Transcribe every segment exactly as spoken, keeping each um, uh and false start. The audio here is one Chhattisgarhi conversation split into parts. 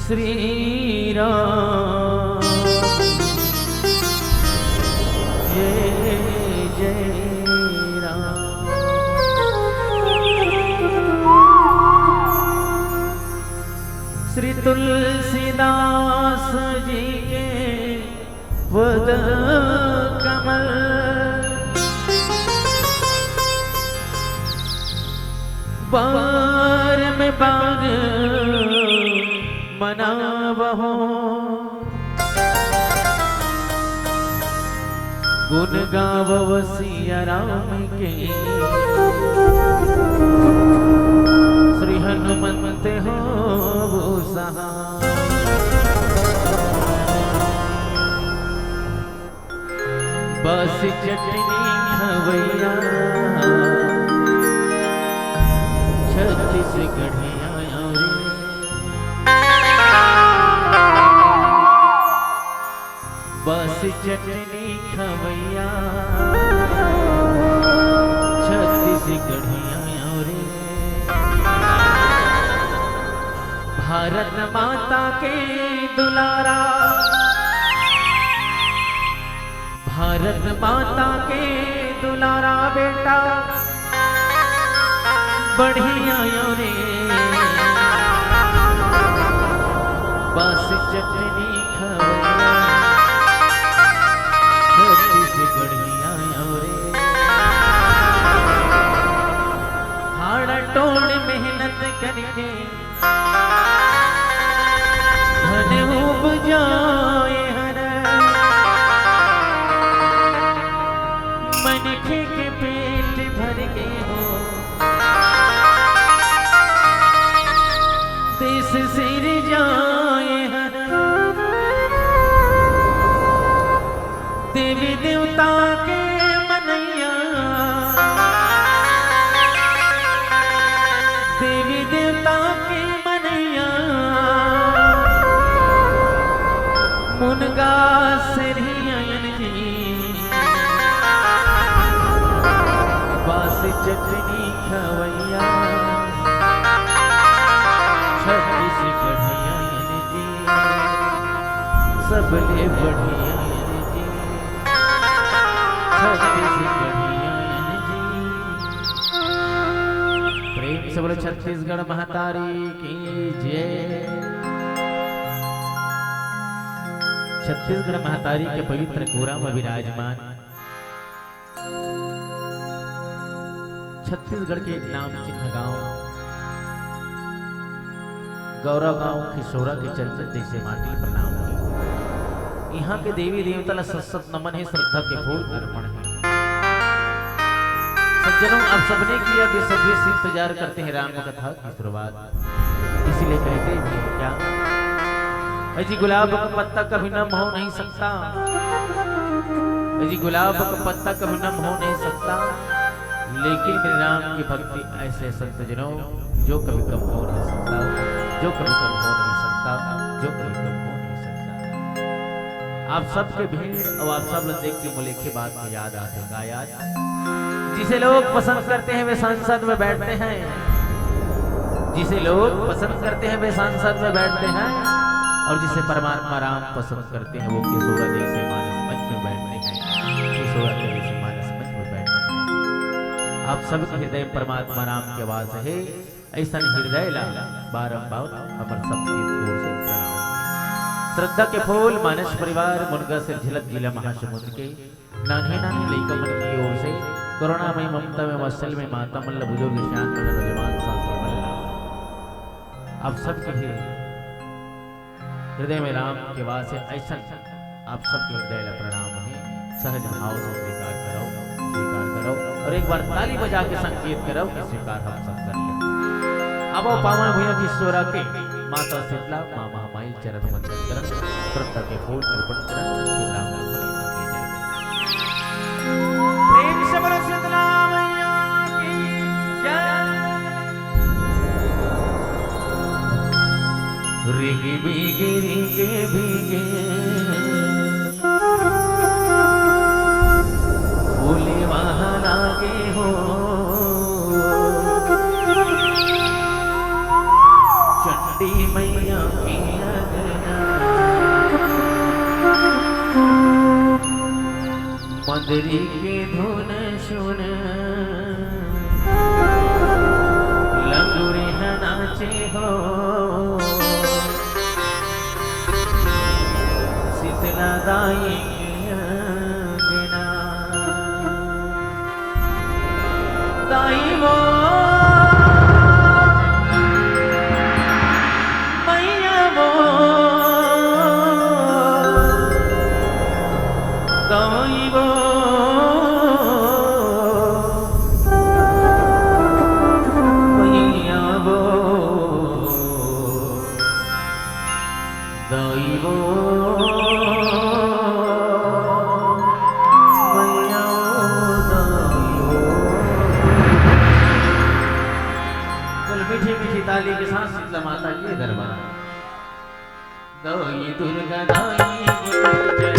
श्री राम, जय जय राम। श्री तुलसीदास जी के पद कमल, बार में बार मनावहो। गुण गावव सिया राम के, श्री हनुमंत हो सहाय। बस चटनी खवैया छत्तीसगढ़िया रे। बस चटनी खवैया छत्तीसगढ़िया रे। भारत माता के दुलारा, भारत माता के दुलारा बेटा बढ़िया आयो रे। बस चटनी खवैया छत्तीसगढ़िया आयो रे। हाड़ टोड़ मेहनत करके धन उपजाए हर, मनखे के पेट भर के हो, देश सिरजाए हर। देवी देवता के मनैया, देवी देवता के मनैया, मुनगा सिरियन जी। बस चटनी खवैया छत्तीसगढ़िया जी, सबले बढ़िया जी, छत्तीसगढ़िया जी। प्रेम से बोलो छत्तीसगढ़ महतारी की जय। छत्तीसगढ़ महतारी के पवित्र कोरा में विराजमान छत्तीसगढ़ के एक नाम चिन्ह गांव गौरा गांव खिसोरा के चंदन जैसे माटी प्रणाम हे। इहां के देवी देवता ला सत सत नमन हे, श्रद्धा के फूल अर्पण हे। सज्जनों, आप सबने किया बेसब्री से इंतजार करते हैं राम कथा की शुरुआत। इसीलिए कहते हैं क्या, अजी गुलाब का पत्ता कभी नम हो नहीं सकता, अजी गुलाब का पत्ता कभी नम हो नहीं सकता, लेकिन मेरे राम की भक्ति ऐसे संत जनों, जो कभी कम हो नहीं सकता, जो कभी कम हो नहीं सकता, जो कभी कम हो नहीं सकता। आप सबके भीड़ और आप सब लोग देख के मुझे एक ही बात याद आते, का याद? जिसे लोग पसंद करते हैं वे संसद में बैठते हैं, जिसे लोग पसंद करते हैं वे संसद में बैठते हैं, और जिसे परमात्मा राम पसंद करते हैं वो किशोरा जैसे मानस मंच में बैठते हैं, किशोरा जैसे मानस मंच में बैठते हैं। आप सबके हृदय में परमात्मा राम के वास हे। ऐसन हृदय ला बारंबार हमर सबके ओर से प्रणाम। श्रद्धा के फूल मानस परिवार मुनगा से झलक जिला महासमुंद के नान्हे नान्हे लइका मन की ओर से करुणामय ममता में वात्सल्य में माता मन ला बुजुर्ग सियान मन ला नौजवान साथी मन ला आप सबके हृदय में राम के वास हे। ऐसन आप सबके हृदय ला प्रणाम हे, सहज भाव से स्वीकार करो, स्वीकार करो और एक बार ताली बजा के संकेत करो कि स्वीकार हम सब कर ले। अब वो पावन भुइयां किशोरा के माता शीतला, माँ महामाई चरण वंदन करन, श्रद्धा के फूल अर्पण करन, फिर राम नाम की जय। प्रेम से बोलो शीतला मैया की जय। रिग बिग रिग बिग बोले वहाँ लागे हो। चंडी मैया के तेरी के धुन सुन लंगुरी ह नाचे हो, शीतला दाई के अंगना। दाई वो, मैया वो, दाई वो, मैया वो, दाई वो, मैया वो, दाई वो। चलो, मीठी मीठी ताली के साथ शीतला माता के दरबार। दाई दुर्गा, दाई दुर्गा।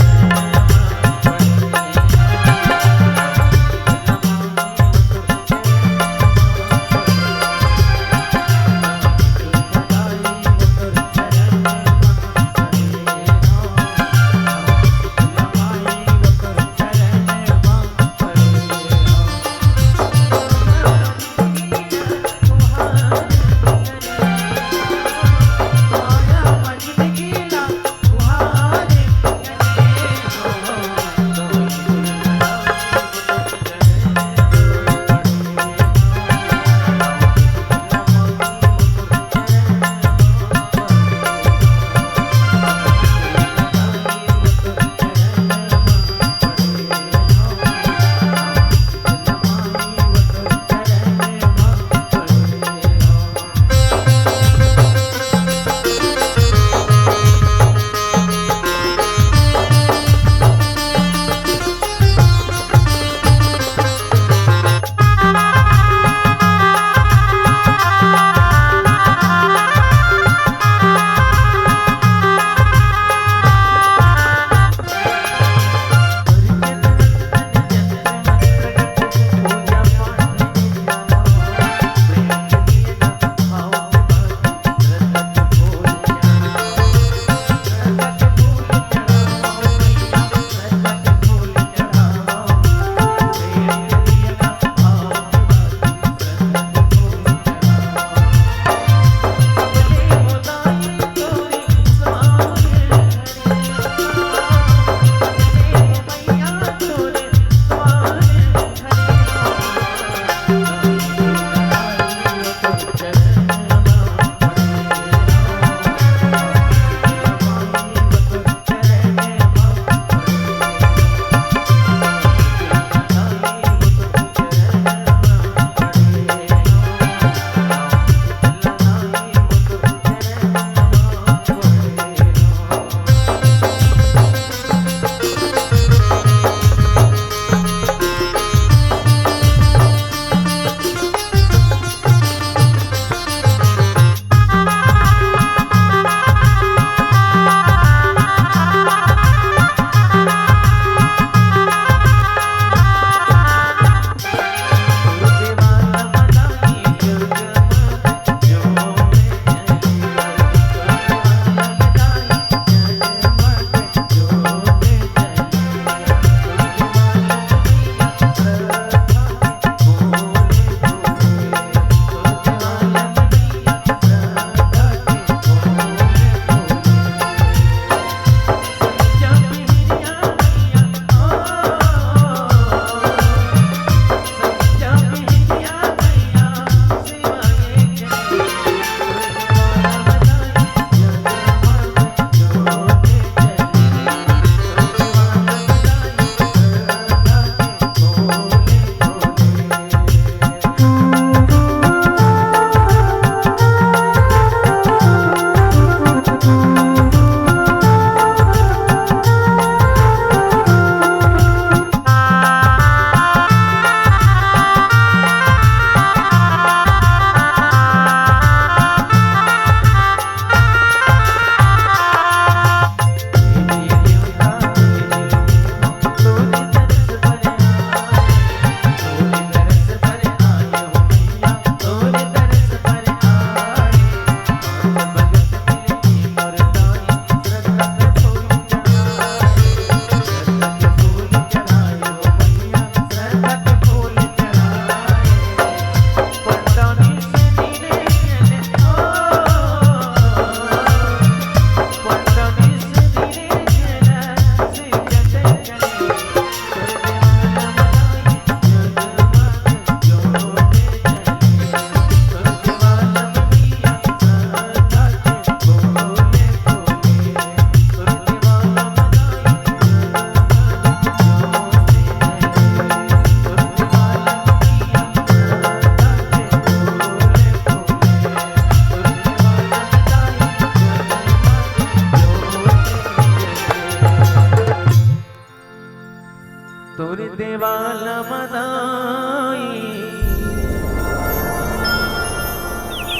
नाई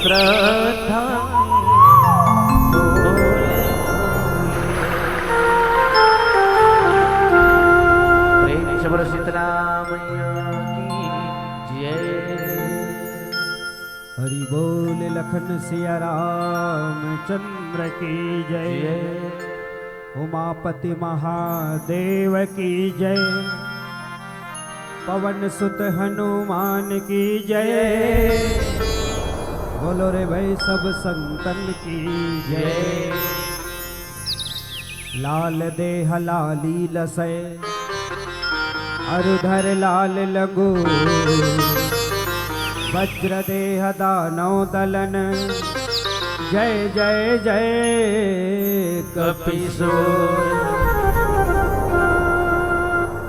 श्रद्धा बोले। प्रेम से बोलो शीतला मैया की जय। हरि बोल लखन सिया रामचंद्र की जय। जय। उमापति महादेव की जय। पवन सुत हनुमान की जय। बोलो रे भाई सब संतन की जय। लाल देह लाली लसय अरुधर लाल लंगू। वज्र देह दानव दलन। जय जय जय कपिसोर।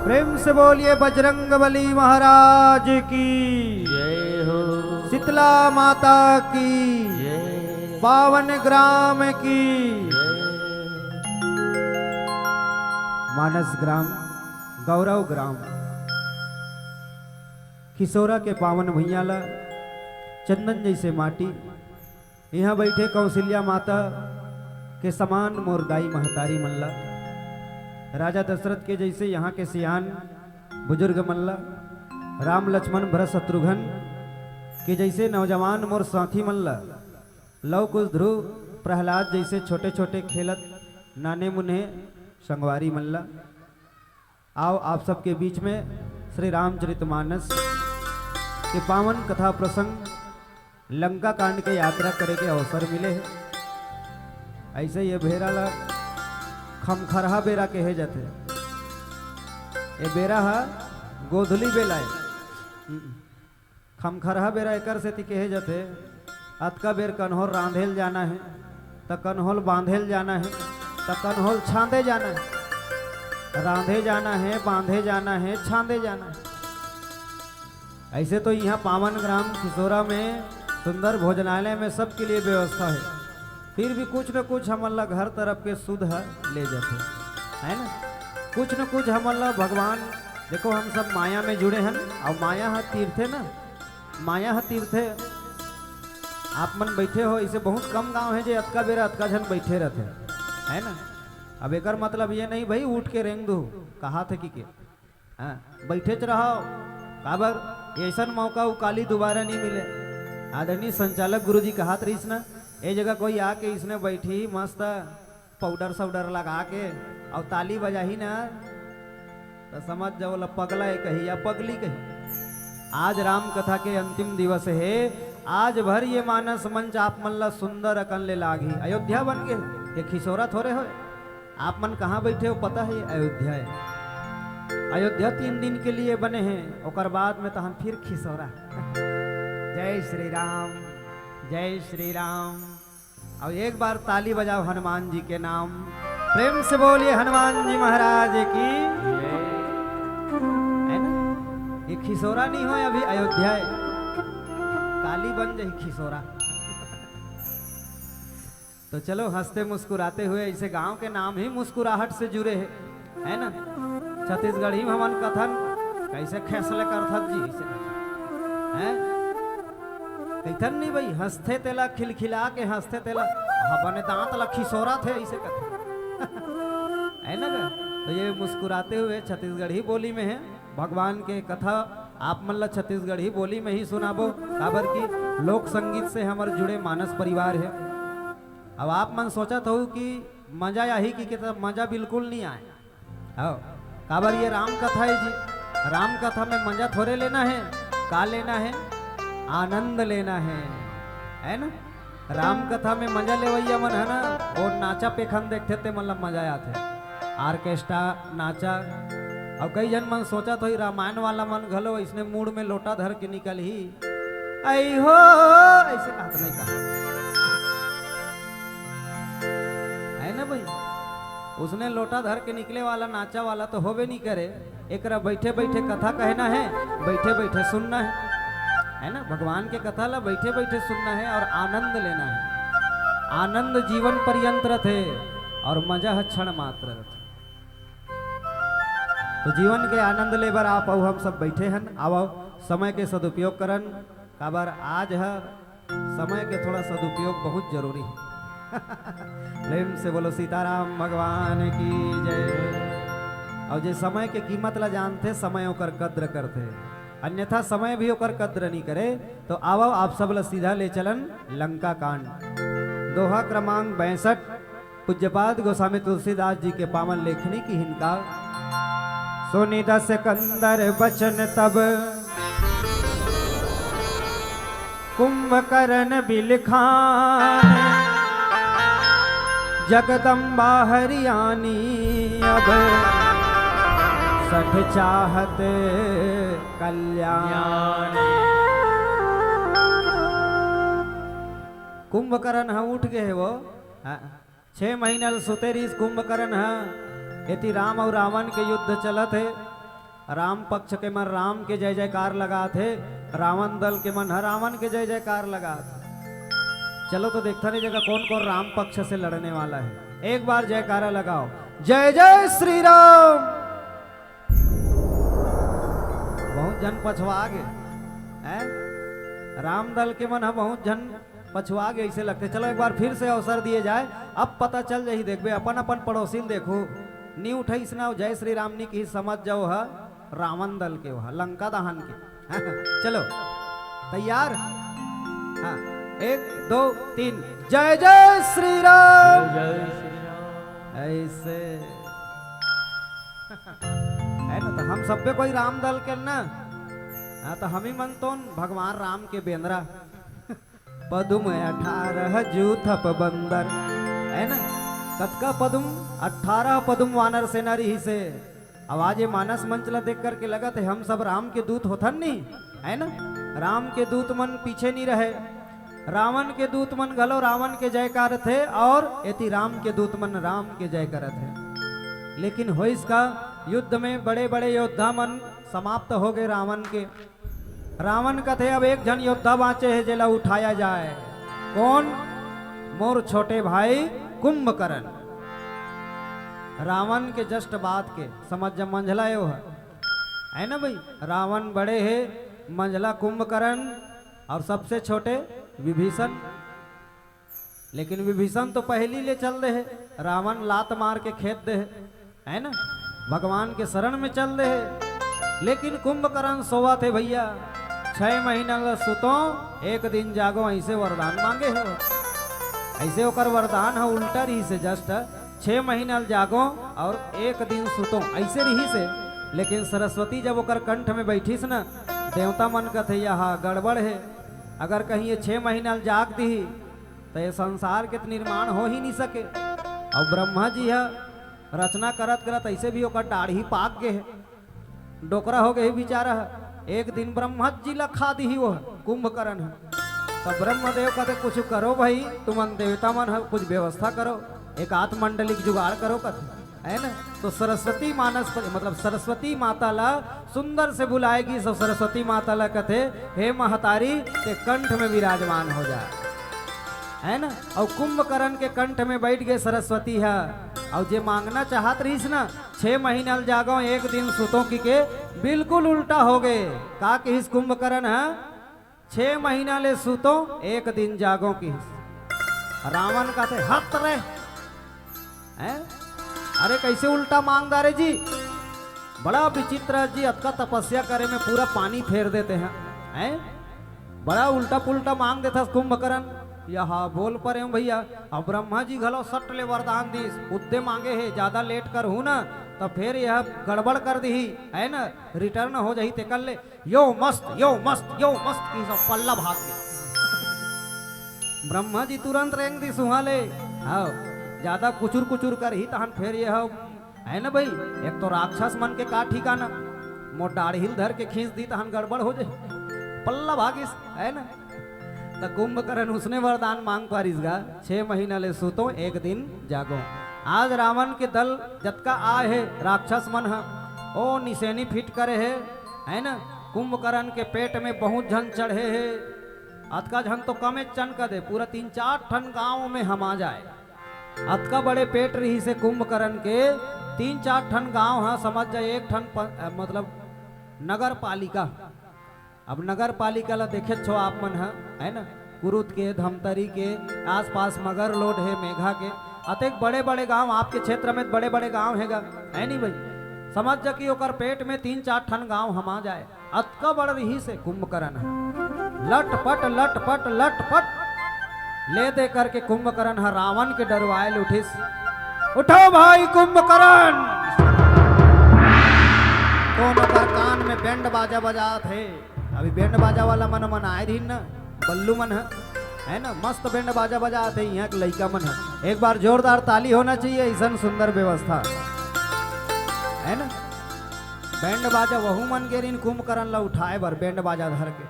प्रेम से बोलिए बजरंग बली महाराज की। जय हो। शीतला माता की। जय। पावन ग्राम की। जय। मानस ग्राम, गौरव ग्राम, खिसोरा के पावन भुइयां ला चंदन जैसे माटी, इहां बैठे कौशल्या माता के समान मोर दाई महतारी मन ला, राजा दशरथ के जैसे यहां के सियान बुजुर्ग मन ला, राम लक्ष्मण भरत शत्रुघ्न के जैसे नौजवान मोर साथी मन ला, लव कुश ध्रुव प्रहलाद जैसे छोटे छोटे खेलत नाने मुन्ने संगवारी मन ला, आओ आप सबके बीच में श्री रामचरितमानस के पावन कथा प्रसंग लंका कांड के यात्रा करे के अवसर मिले हे। ऐसे ये बेरा ला खमखरहा बेरा कहे जाथे। ये बेरा हा गोधली बेला हे। खमखरहा बेरा एकर सेती कहे जाथे, अतका बेर कन्होल रांधे ल जाना हे, त कन्होल बांधे ल जाना हे, त कन्होल छांदे जाना हे। रांधे जाना हे, बांधे जाना हे, छांदे जाना हे। ऐसे तो इहां पावन ग्राम खिसोरा में सुंदर भोजनालय में सबके लिए व्यवस्था हे, फिर भी कुछ न कुछ हमन ला घर तरफ के सुध ह ले जाथे, है ना? कुछ न कुछ हमन ला भगवान, देखो, हम सब माया में जुड़े हन, अउ माया ह तीर्थे ना, माया ह तीर्थे। आप मन बैठे हो, ऐसे बहुत कम गांव हे जे अतका बेरा अतका झन बैठे रहथे, है ना? अब एकर मतलब ये नहीं भाई उठ के रेंग दू, कहाथे कि के, हाँ, बैठेच रहो, काबर ऐसन मौका उ काली दोबारा नहीं मिले। आदरणीय संचालक गुरुजी कहात रहिस ना, ए जगह कोई आके इसने बैठी मस्त पाउडर साउडर लगा के अउ ताली बजाही ना, त समझ जाओ ला पगला हे कही या पगली कही। आज राम कथा के अंतिम दिवस हे, आज भर ये मानस मंच आप मन ला सुंदर अकन ले लागही। अयोध्या बन गे, ये खिसोरा थोरे होय। आप मन कहाँ बैठे हो पता हे? अयोध्या हे। अयोध्या तीन दिन के लिए बने हे, ओकर बाद में तहन फिर खिसोरा। जय श्री राम, जय श्री राम। अब एक बार ताली बजाओ हनुमान जी के नाम, प्रेम से बोलिए हनुमान जी महाराज की। है ना? ये खिसोरा नहीं हो, अभी अयोध्या हे। काली बन जाही खिसोरा। तो चलो, हंसते मुस्कुराते हुए, इसे गांव के नाम ही मुस्कुराहट से जुड़े हे, है ना? छत्तीसगढ़ी में हमन कथन, कैसे खेसले करथत जी, इसे कथन, हैं? कथन नहीं भाई, हंसथे तेला खिलखिला के हंसथे तेला, हाँ, बने दांत ला खिसोरथे, इसे कथन। है ना गा? तो ये मुस्कुराते हुए छत्तीसगढ़ी बोली में हे। भगवान के कथा आप मन ला छत्तीसगढ़ी बोली में ही सुनाबो, काबर कि लोक संगीत से हमर जुड़े मानस परिवार हे। अब आप मन सोचत हो कि मजा आही कि, कि त मजा बिल्कुल नहीं आए। हव, काबर ये राम कथा हे जी, राम कथा में मजा थोरे लेना हे, का लेना हे? आनंद लेना हे, है ना? राम कथा में मजा लेवइया मन है ना, वो नाचा पेखन देखथे ते मन ला मजा आथे, ऑर्केस्ट्रा नाचा। अउ कई झन मन सोचत होही, रामायण वाला मन घलो अइसने मूड में लोटा धर के निकलही, "आई हो", अइसे कहत नहीं कहा, है ना भाई? उसने लोटा धर के निकले वाला, नाचा वाला तो होबे नहीं करे। एकरा बैठे बैठे कथा कहना हे, बैठे बैठे सुनना हे, है ना? भगवान के कथा ला बैठे बैठे सुनना हे और आनंद लेना हे। आनंद जीवन पर्यंत रथे और मजा ह क्षण मात्र रथे। तो जीवन के आनंद ले बर आप अउ हम सब बैठे हन। आवव, समय के सदुपयोग करन, काबर आज ह समय के थोड़ा सदुपयोग बहुत जरूरी हे। प्रेम से बोलो सीताराम भगवान की जय। अउ जे समय के कीमत ला जानथे, समय ओकर कद्र करथे, अन्यथा समय भी ओकर कद्र नहीं करे। तो आवव, आप सब ला सीधा ले चलन लंका कांड, दोहा क्रमांक बैसठ। पूज्यपाद गोस्वामी तुलसीदास जी के पावन लेखनी किहिन का। सुनि दस कंदर बचन तब कुंभकरन बिलखान, जगदम्बा हरियानी अब सठ चाहत कल्याण। कुंभकरन ह उठ गे हे वो। हाँ। छह महीना ले सुते रहिस कुंभकरन ह। एती राम अउ रावण के युद्ध चलत हे। राम पक्ष के मन राम के जय जयकार लगात हे, रावण दल के मन ह रावण के जय जयकार लगात हे। चलो तो देखथन ए जगह कौन कौन राम पक्ष से लड़ने वाला है। एक बार जयकारा लगाओ, जय जय श्री राम। बहुत झन पछवा गे हैं, राम दल के मन ह बहुत झन पछवा गे, ऐसे लगथे। चलो एक बार फिर से अवसर दिए जाए, अब पता चल जाही। देखबे अपन अपन पड़ोसी ल देखो, नी उठइस ना, जय श्री राम नी किहिस, समझ जाओ ह रावण दल के, वो ह लंका दहन के। चलो तैयार, हाँ, एक दो तीन, जय जय श्री राम। जय श्री राम। ऐसे है ना, तो हम सब पे कोई राम दल के ना, हाँ, तो हम ही मन तो भगवान राम के बेंदरा। पदुम अठारह जूथप बंदर, है ना? कतका पदुम? अठारह पदुम वानर सेना रहिसे। अब आज ये मानस मंच ला देख करके लगत हे हम सब राम के दूत होथन नी, है ना? राम के दूत मन पीछे नी रहे। रावण के दूत मन घलो रावण के जयकारथे और एती राम के दूत मन राम के जय करत हे। लेकिन होइस का, युद्ध में बड़े-बड़े योद्धा मन समाप्त हो गए रावण के। रावण कथे, "अब एक झन योद्धा बाँचे हे, जेला उठाया जाए।" कौन? मोर छोटे भाई कुंभकर्ण। रावण के just बात के समझ जा, मंझला ए वो ह, है ना भाई? रावण बड़े हे, मंझला कुंभकर्ण और सबसे छोटे विभीषण। लेकिन विभीषण तो पहली ले चल दे हे, रावण लात मार के खेद दे हे, है ना? भगवान के शरण में चल दे हे। लेकिन कुंभकर्ण सोवत हे भैया, छह महीना ल सुतो, एक दिन जागो, ऐसे वरदान मांगे हे। ऐसे ओकर वरदान ह उल्टा रहिसे, just छह महीना ल जागो और एक दिन सुतो, ऐसे रहिसे। लेकिन सरस्वती जब ओकर कंठ में बैठिस न, देवता मन कथे, "यह गड़बड़ हे, अगर कहीं ये छह महीना ल जाग दिही, त ये संसार के त निर्माण हो ही नहीं सके।" अउ ब्रह्मा जी ह रचना करत करत ऐसे भी ओकर डाढ़ी पाक गे हे, डोकरा हो गे हे बेचारा ह। एक दिन ब्रह्मा जी ला खा दिही वो कुंभकर्ण ह। तब ब्रह्मदेव कथे, "कुछ करो भाई, तुमन देवता मन ह, कुछ व्यवस्था करो, एक आध मंडली के जुगाड़ करो," कथे, है ना? तो सरस्वती मानस पर, मतलब सरस्वती माता ला सुंदर से बुलाए गिस, सो सरस्वती माता ला कथे, "हे महतारी, ते कंठ में विराजमान हो जा।" है ना? अउ कुंभकर्ण के कंठ में बैठ गे सरस्वती ह। अउ जे मांगना चाहत रहिस ना, "छह महीना ल जागो, एक दिन सुतो," कहिके बिल्कुल उल्टा हो गे। का कहिस कुंभकर्ण ह? "छह महीना ले सुतो, एक दिन जागो," कहिस। रावण कथे, "हत रे, हैं? अरे, कैसे उल्टा मांग डारे जी? बड़ा विचित्र जी, अतका तपस्या करे में पूरा पानी फेर देते हैं, हैं? बड़ा उल्टा पुल्टा मांग देथस कुंभकर्ण।" यहा बोल परे हूँ भैया। अब ब्रह्मा जी घलो सट ले वरदान दिस, "उद्दे मांगे हे, ज्यादा लेट करहू ना, त फेर यह गड़बड़ कर दिही, है ना, रिटर्न हो जाही, तेकर ले यो मस्त, यो मस्त, यो मस्त," कहिस, पल्ला भाग गे। ब्रह्मा जी तुरंत रेंग दिस उहाँ ले। हाँ, ज्यादा कुचुर कुचुर करही तहन फेर ये हो, है ना भाई? एक तो राक्षस मन के का ठिकाना, मोर डाढ़ी ल धर के खींच दिही तहन गड़बड़ हो जाही, पल्ला भागिस, है ना? त कुंभकर्ण उसने वरदान मांग पारिस गा, "छह महीना ले सुतो, एक दिन जागो।" आज रावण के दल जतका आए हे राक्षस मन ह, ओ निसेनी फिट करे हे, है ना? कुंभकर्ण के पेट में बहुत झन चढ़े हे, अतका झन तो कमे चन कर दे, पूरा तीन चार ठन गांव में हमा जाए। अतका बड़े पेट रहिसे कुंभकर्ण के, तीन चार ठन गांव ह, समझ जा, एक ठन प-, अ, मतलब नगर पालिका। अब नगर पालिका ला देखेच हो आप मन ह, है ना, कुरुद के, धमतरी के, आसपास मगरलोड हे, मेघा के, अतेक बड़े-बड़े गांव आपके क्षेत्र में, बड़े-बड़े गांव हे गा, है नी भाई? समझ जा कि ओकर पेट में तीन चार ठन गांव हमा जाए, अतका बड़ रिहिस हे कुंभकरण ह। लटपट, लटपट, लटपट ले दे करके कुंभकरण ह रावण के डरवाए ल उठिस। "उठो भाई कुंभकरण!" कोन ओकर कान में बैंड बाजा बजात हे। अभी बैंड बाजा वाला मन, मन आए रहिन न, बल्लू मन ह, है ना, मस्त बैंड बाजा बजात हे इहाँ के लइका मन ह। एक बार जोरदार ताली होना चाहिए, ऐसन सुंदर व्यवस्था, है ना। बैंड बाजा वहू मन गे रहिन कुंभकरण ला उठाए बर, बैंड बाजा धर के।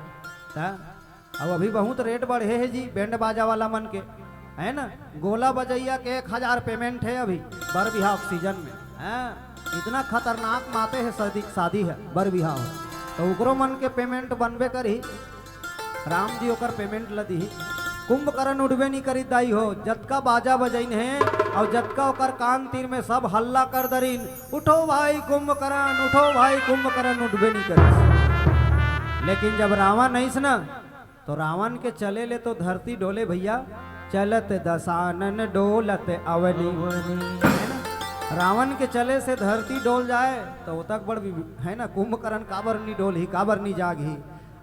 त अब अभी बहुत रेट बढ़े हे जी बैंड बाजा वाला मन के, है ना। गोला बजैया के एक हजार पेमेंट हे अभी बर बिहाव सीजन में, हैं? इतना खतरनाक माते हे शादी, शादी हे बर बिहाव, तो ओकरो मन के पेमेंट बनबे करही। राम जी ओकर पेमेंट ल दिही। कुंभकरण उठबे नी करिस दाई हो, जतका बाजा बजइन हे अउ जतका ओकर कान तीर में सब हल्ला कर दरिन, "उठो भाई कुंभकरण, उठो भाई कुंभकरण", उठबे नी करिस। लेकिन जब रावण आइस ना, तो रावण के चले ले तो धरती डोले भैया, "चलत दसानन डोलत अवनी।" है ना? रावण के चले से धरती डोल जाए, तो ओतक बड़ भी, है ना, कुंभकरण काबर नी डोलही, काबर नी जागही।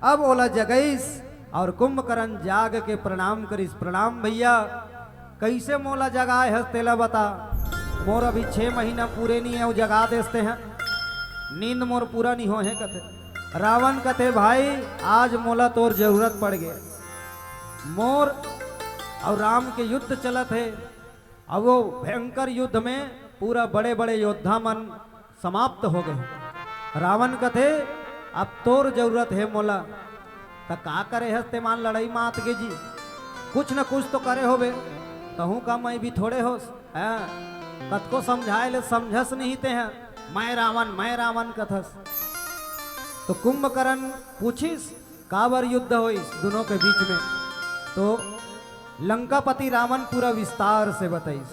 अब ओला जगइस अउ कुंभकरण जाग के प्रणाम करिस, "प्रणाम भैया, कइसे मोला जगाए हस तेला बता, मोर अभी छह महीना पूरे नी हे, अउ जगा देस तेंह, नींद मोर पूरा नी होहे," कथे। रावण कथे, "भाई, आज मोला तोर जरूरत पड़ गे, मोर अउ राम के युद्ध चलत हे, अउ वो भयंकर युद्ध में पूरा बड़े-बड़े योद्धा मन समाप्त हो गे।" रावण कथे, "अब तोर जरूरत हे मोला, त का करे हस ते मान लड़ाई मात गे जी? कुछ न कुछ तो करे होबे, तहूँ का मैं भी थोड़े होस, हैं? कतको समझाए ले समझस नहीं तेंह, मैं रावण, मैं रावण कथस।" तो कुंभकरण पूछिस, काबर युद्ध होइस दोनों के बीच में, तो लंकापति रावण पूरा विस्तार से बताइस।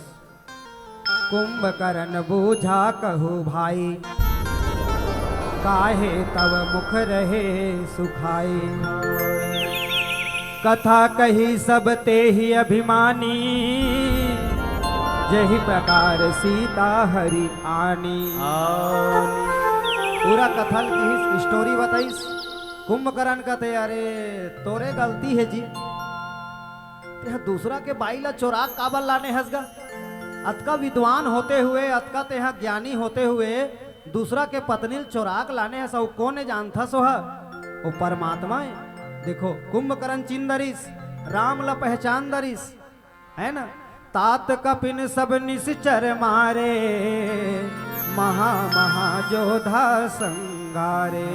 कुंभकर्ण बूझा कहु भाई, काहे तव मुख रहे सुखाई। कथा कही सब तेहि अभिमानी, जहि प्रकार सीता हरि आनी। पूरा कथा ल किहिस, स्टोरी बताइस। कुंभकर्ण कथे, "अरे, तोरे गलती हे जी, तेहा दूसरा के बाई ला चोरा काबर लाने हस गा? अतका विद्वान होते हुए, अतका तेहा ज्ञानी होते हुए दूसरा के पत्नी ल चोरा के लाने हस, अउ कोन ए जानथस ओहा? ओ परमात्मा ए।" देखो, कुंभकर्ण चिन्ह दरिस, राम ला पहचान दरिस, है ना? "तात कपिन सब निसिचर मारे, महा महा जोधा संगारे।"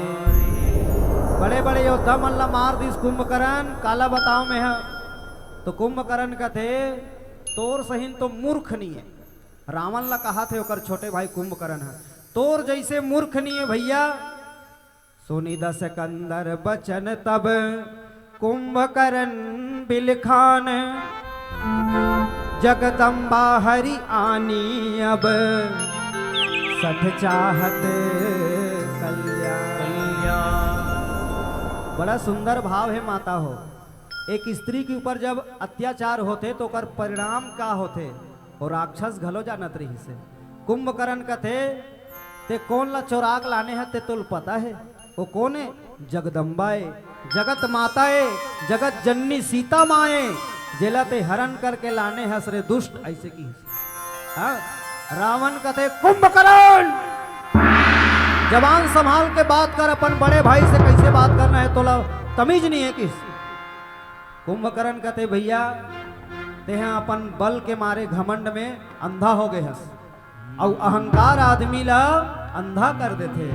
बड़े बड़े योद्धा मन ला मार दिस कुंभकर्ण, काला बताओ में ह। तो कुंभकर्ण कथे, "तोर सहिन तो मूर्ख नी हे।" रावण ला कहाथे ओकर छोटे भाई कुंभकर्ण ह, "तोर जइसे मूर्ख नी हे भैया।" सुनि दस कंदर बचन तब कुंभकरण बिलखान, जगदम्बा हरि आनी अब सठ चाहत कल्याण। बड़ा सुंदर भाव हे माता हो। एक स्त्री के ऊपर जब अत्याचार होथे तो ओकर परिणाम का होथे, वो राक्षस घलो जानत रहिस हे। कुंभकरण कथे, "ते कोन ला चोराक लाने ह, ते तोल पता हे? वो कोन ए? जगदम्बा ए, जगत माता ए, जगत जननी सीता माँ ए, जेला ते हरण करके लाने हस रे दुष्ट," ऐसे किहिस। हाँ, रावण कथे, "कुंभकरण, जबान संभाल के बात कर, अपन बड़े भाई से कैसे बात करना है, तोला तमीज नहीं है किस?" कुंभकर्ण कथे, "भैया, तेहा अपन बल के मारे घमंड में अंधा हो गए हस, अउ अहंकार आदमी ला अंधा कर देथे,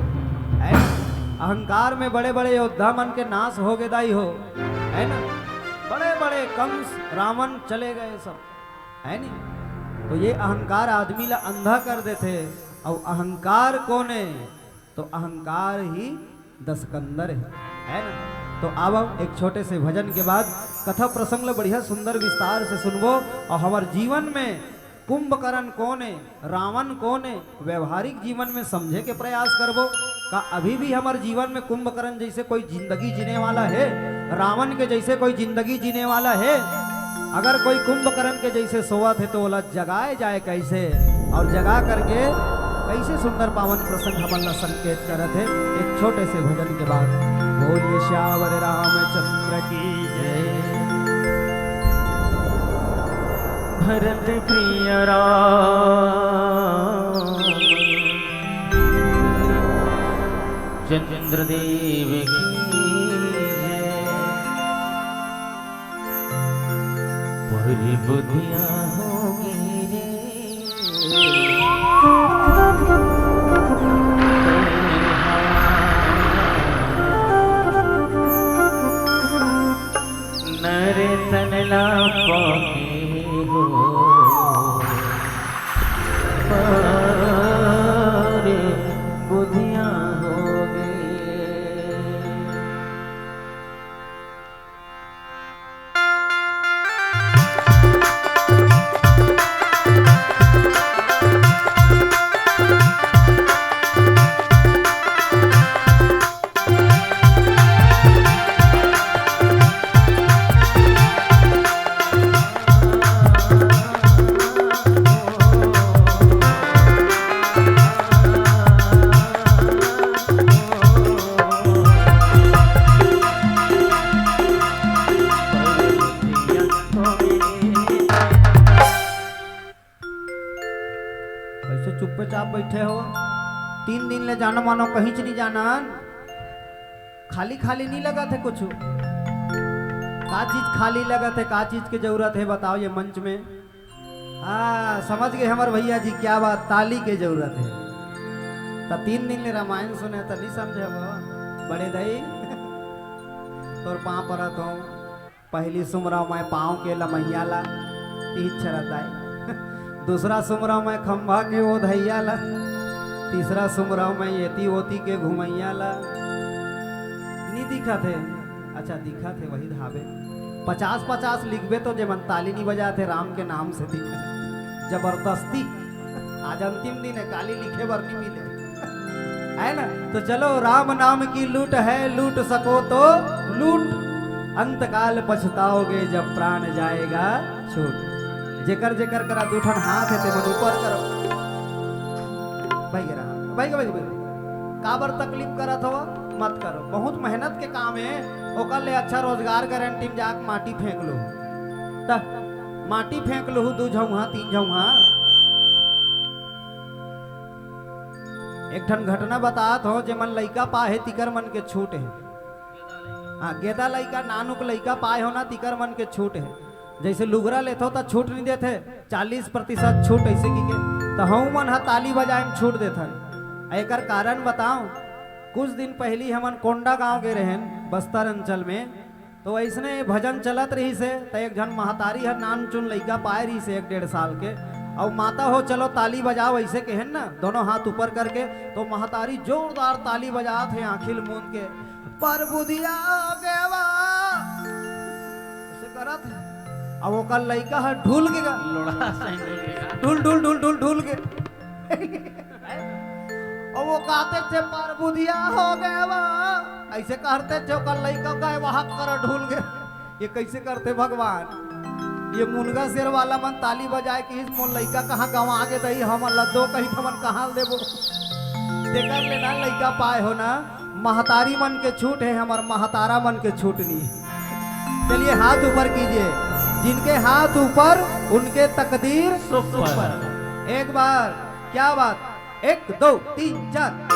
है ना? अहंकार में बड़े-बड़े योद्धा मन के नाश हो गे दाई हो, है ना? बड़े-बड़े कंस, रावण चले गए सब, है नी? तो ये अहंकार आदमी ला अंधा कर देथे, अउ अहंकार कोन ए?" तो अहंकार ही दसकंदर है, है ना? तो आवा एक छोटे से भजन के बाद कथा प्रसंग ल बढ़िया सुंदर विस्तार से सुनबो अउ हमर जीवन में कुंभकर्ण कोन ए, रावण कोन ए, व्यवहारिक जीवन में समझे के प्रयास करबो। का अभी भी हमर जीवन में कुंभकर्ण जैसे कोई जिंदगी जीने वाला हे, रावण के जैसे कोई जिंदगी जीने वाला हे? अगर कोई कुंभकर्ण के जैसे सोवत हे तो ओला जगाए जाए कैसे, और जगा करके कैसे सुंदर पावन प्रसंग हमन ला संकेत करत हे एक छोटे से भजन के बाद। बोलिए सियावर रामचंद्र की जय। भरत प्रिय राम चंद्र देव की जय। पर बुधिया होगे रे। नर तन ला पाके हो पर बुधिया होगे। कैसे चुप्पे चाप बैठे हो? तीन दिन ले जानो मानो कहीं च नहीं जानन, खाली खाली नहीं लगत हे कुछ। का चीज खाली लगत हे, का चीज के जरूरत हे, बताओ ये मंच में। हाँ, समझ गए हमर भैया जी, क्या बात, ताली के जरूरत हे। त तीन दिन ले रामायण सुने त नहीं समझे हो बड़े दाई। तोर पाँव परत हो। पहली सुमरव मैं पाँव के लमैया ला, तीज छरत आए। दूसरा सुमरव मैं खंभा के ओधैया ला। तीसरा सुमरव मैं एती ओती के घुमैया ला। नी दिखत हे, अच्छा दिखत हे वही धाबे। पचास पचास लिखबे तो जेमन ताली नी बजात हे राम के नाम से दिखत हे। जबरदस्ती। आज अंतिम दिन हे, काली लिखे बर नी मिले। है ना? तो चलो, राम नाम की लूट है, लूट सको तो लूट, अंतकाल पछताओगे जब प्राण जाएगा छूट। जेकर जेकर करा दू ठन हाथ हे, ते मन ऊपर करो। भाई के रहा, भाई के, भाई के, भाई के। काबर तकलीफ करत हव? मत करो, बहुत मेहनत के काम हे। ओकर ले अच्छा रोजगार गारंटी में जाके माटी फेंक लो, त माटी फेंक लो दू झौंहा, तीन झौंहा। एक ठन घटना बतात हो, जेमन लइका पाए हे, तिकर मन के छूट हे। हाँ, गेदा लइका, नानुक लइका पाए हो ना, तिकर मन के छूट हे। जैसे लुगरा लेथो, त छूट नहीं देथे, चालीस प्रतिशत छूट ऐसे की के, त हऊ मन ह ताली बजाए में छूट देथन। आ एकर कारण बताओ, कुछ दिन पहली हमन कोंडा गांव गए रहेन, बस्तर अंचल में, तो अइसने भजन चलत रहिस हे, त एक झन महतारी हर नानचुन लइका पाए रहिस हे, एक डेढ़ साल के, अउ माता हो, "चलो ताली बजाओ," अइसे कहेन ना, दोनों हाथ ऊपर करके, तो महतारी जोरदार ताली बजात हे, आँखी ल मूंद के, "पर बुधिया हो गेवा," अइसे करत हे। अब ओकर लइका हर ढूल के गा, लोढ़ा सही ढूल के गा। ढूल, ढूल, ढूल, ढूल, ढूल के। अउ वो कहत हे, "पर बुधिया हो गेवा," अइसे कहत हे, ओकर लइका कहे, "वहाँ कर ढूल गे।" ये कइसे करथे भगवान? ये मुनगा शेर वाला मन ताली बजाए के, "इस मोर लइका कहाँ गंवा गे दई, हमन ल दो कही, हमन कहाँ ल देबो?" तेकर ले ना लइका पाए हो ना, महतारी मन के छूट हे, हमर महतारा मन के छूट नहीं। चलिए हाथ ऊपर कीजिए, जिनके हाथ ऊपर उनके तकदीर सुपर। सुपर। एक बार क्या बात, एक, दो, तीन, चार।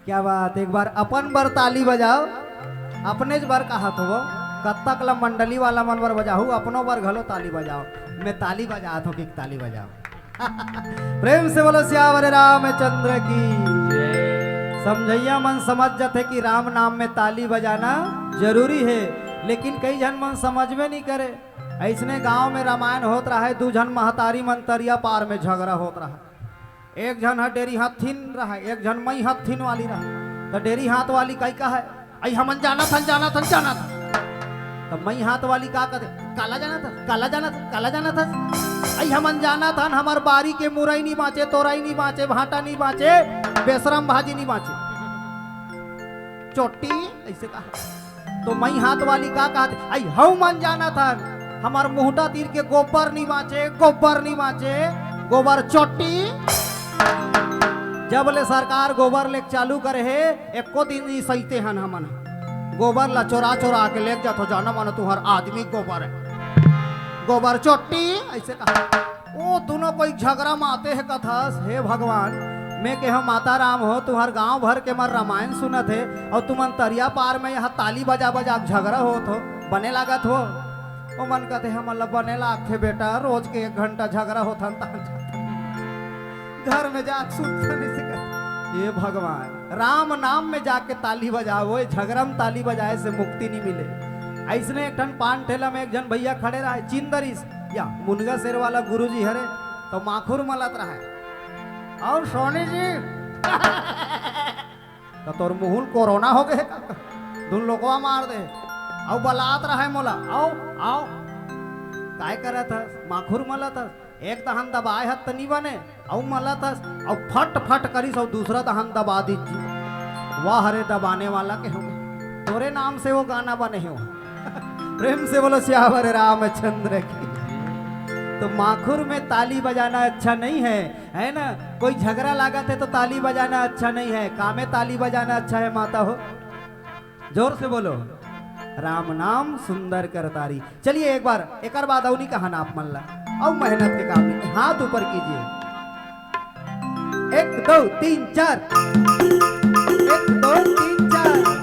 क्या बात, एक बार अपन बर ताली बजाओ। अपनेच बर कहत हों, कत्थक ला मंडली वाला मन बर बजाहू, अपनो बर घलो ताली बजाओ। मैं ताली बजात हों कि ताली बजाओ। प्रेम से बोलो सियावर रामचंद्र की। समझइया मन समझ जथे कि राम नाम में ताली बजाना जरूरी हे, लेकिन कई झन मन समझबे नइ करे। अइसने गांव में रामायण होत रहय, दू झन महतारी मन तरिया पार में झगरा होत रहय। एक झन ह डेरी हथिन रहय, एक झन मई हथिन वाली रहय। त डेरी हाथ वाली कई कहय, "अई हमन जानत हन, जानत हन, जानत हन।" त मई हाथ वाली का कथे, "काला जानत हस, काला जानत, काला जानत हस? अई हमन जानत हन, हमर बारी के मुरई नी बांचे, तोरई नी बांचे, भांटा नी बांचे, बेसरम भाजी नी बांचे।" चोट्टी अइसे कहा। तो मई हाथ वाली का कहत, "अई हऊ मन जानत हन, हमर मुहटा तीर के गोबर नी बांचे, गोबर नी बांचे, गोबर चोट्टी।" जब ले सरकार गोबर लेके चालू करे हे, एको दिन नी सहिते हन हमन। गोबर ला चोरा चोरा के लेके जाथो, जाना मानो तुंहर आदमी गोबर हे, गोबर चोट्टी, अइसे कहा। ओ दुनों कोई झगरा म आते हे, कथस, "हे भगवान, मैं केहेंव माता राम हो, तुंहर गांव भर के मन रामायण सुनत हे, अउ तुमन तरिया पार में इहां ताली बजा बजा के झगरा होत हो, बने लागत हो?" ओमन कथे, "हमन ला बने लागथे बेटा, रोज के एक घंटा झगरा होथन, तहां घर में जाके सुतथन," अइसे कथे। हे भगवान, राम नाम में जाके ताली बजाओ, ए झगरा में ताली बजाए से मुक्ति नी मिले। अइसने एक ठन पान ठेला में एक झन भइया खड़े रहय, चिंदरिस या मुनगा सेर वाला गुरुजी हरे, त माखुर मलत रहय। "अउ सोनी जी, त तोर मुहूं ल कोरोना हो गे हे का? दुन लोकवा मार दे हे। अउ बलात रहय मोला, अउ, अउ।" "काय करत हस? माखुर मलत हस? एक दहन दबाए हस त नी बने, अउ मलत हस, अउ फट फट करिस, अउ दूसरा दहन दबा दीस जी।" वाह रे दबाने वाला के हो, तोरे नाम से वो गाना बने हे वो। प्रेम से बोलो सियावर रामचंद्र की। तो माखुर में ताली बजाना अच्छा नहीं है, है ना? कोई झगरा लागत हे तो ताली बजाना अच्छा नहीं है, कामे ताली बजाना अच्छा है माता हो। जोर से बोलो, "राम नाम सुंदर करतारी।" चलिए एक बार एकर बाद अउ नी कहन आप मन ला, अउ मेहनत के काम नहीं, हाथ ऊपर कीजिए। एक, दो, तीन, चार। एक, दो, तीन, चार।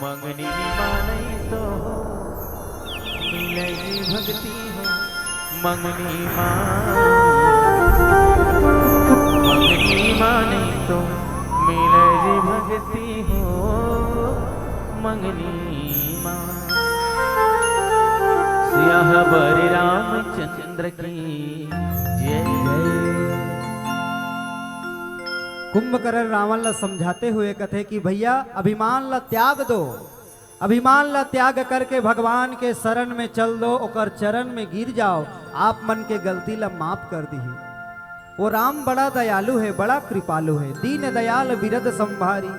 मंगनी मानई तो मिलई भक्ति हो, मंगनी माँ। मंगनी मानई तो मिलई भक्ति हो, मंगनी माँ। सियावर रामचंद्र की जय। कुंभकर्ण रावण ला समझाते हुए कथे कि भैया, अभिमान ला त्याग दो, अभिमान ला त्याग करके भगवान के शरण में चल दो, ओकर चरण में गिर जाओ, आप मन के गलती ला माफ कर दिही। वो राम बड़ा दयालु है, बड़ा कृपालु है। दीन दयाल बिरद संभारी,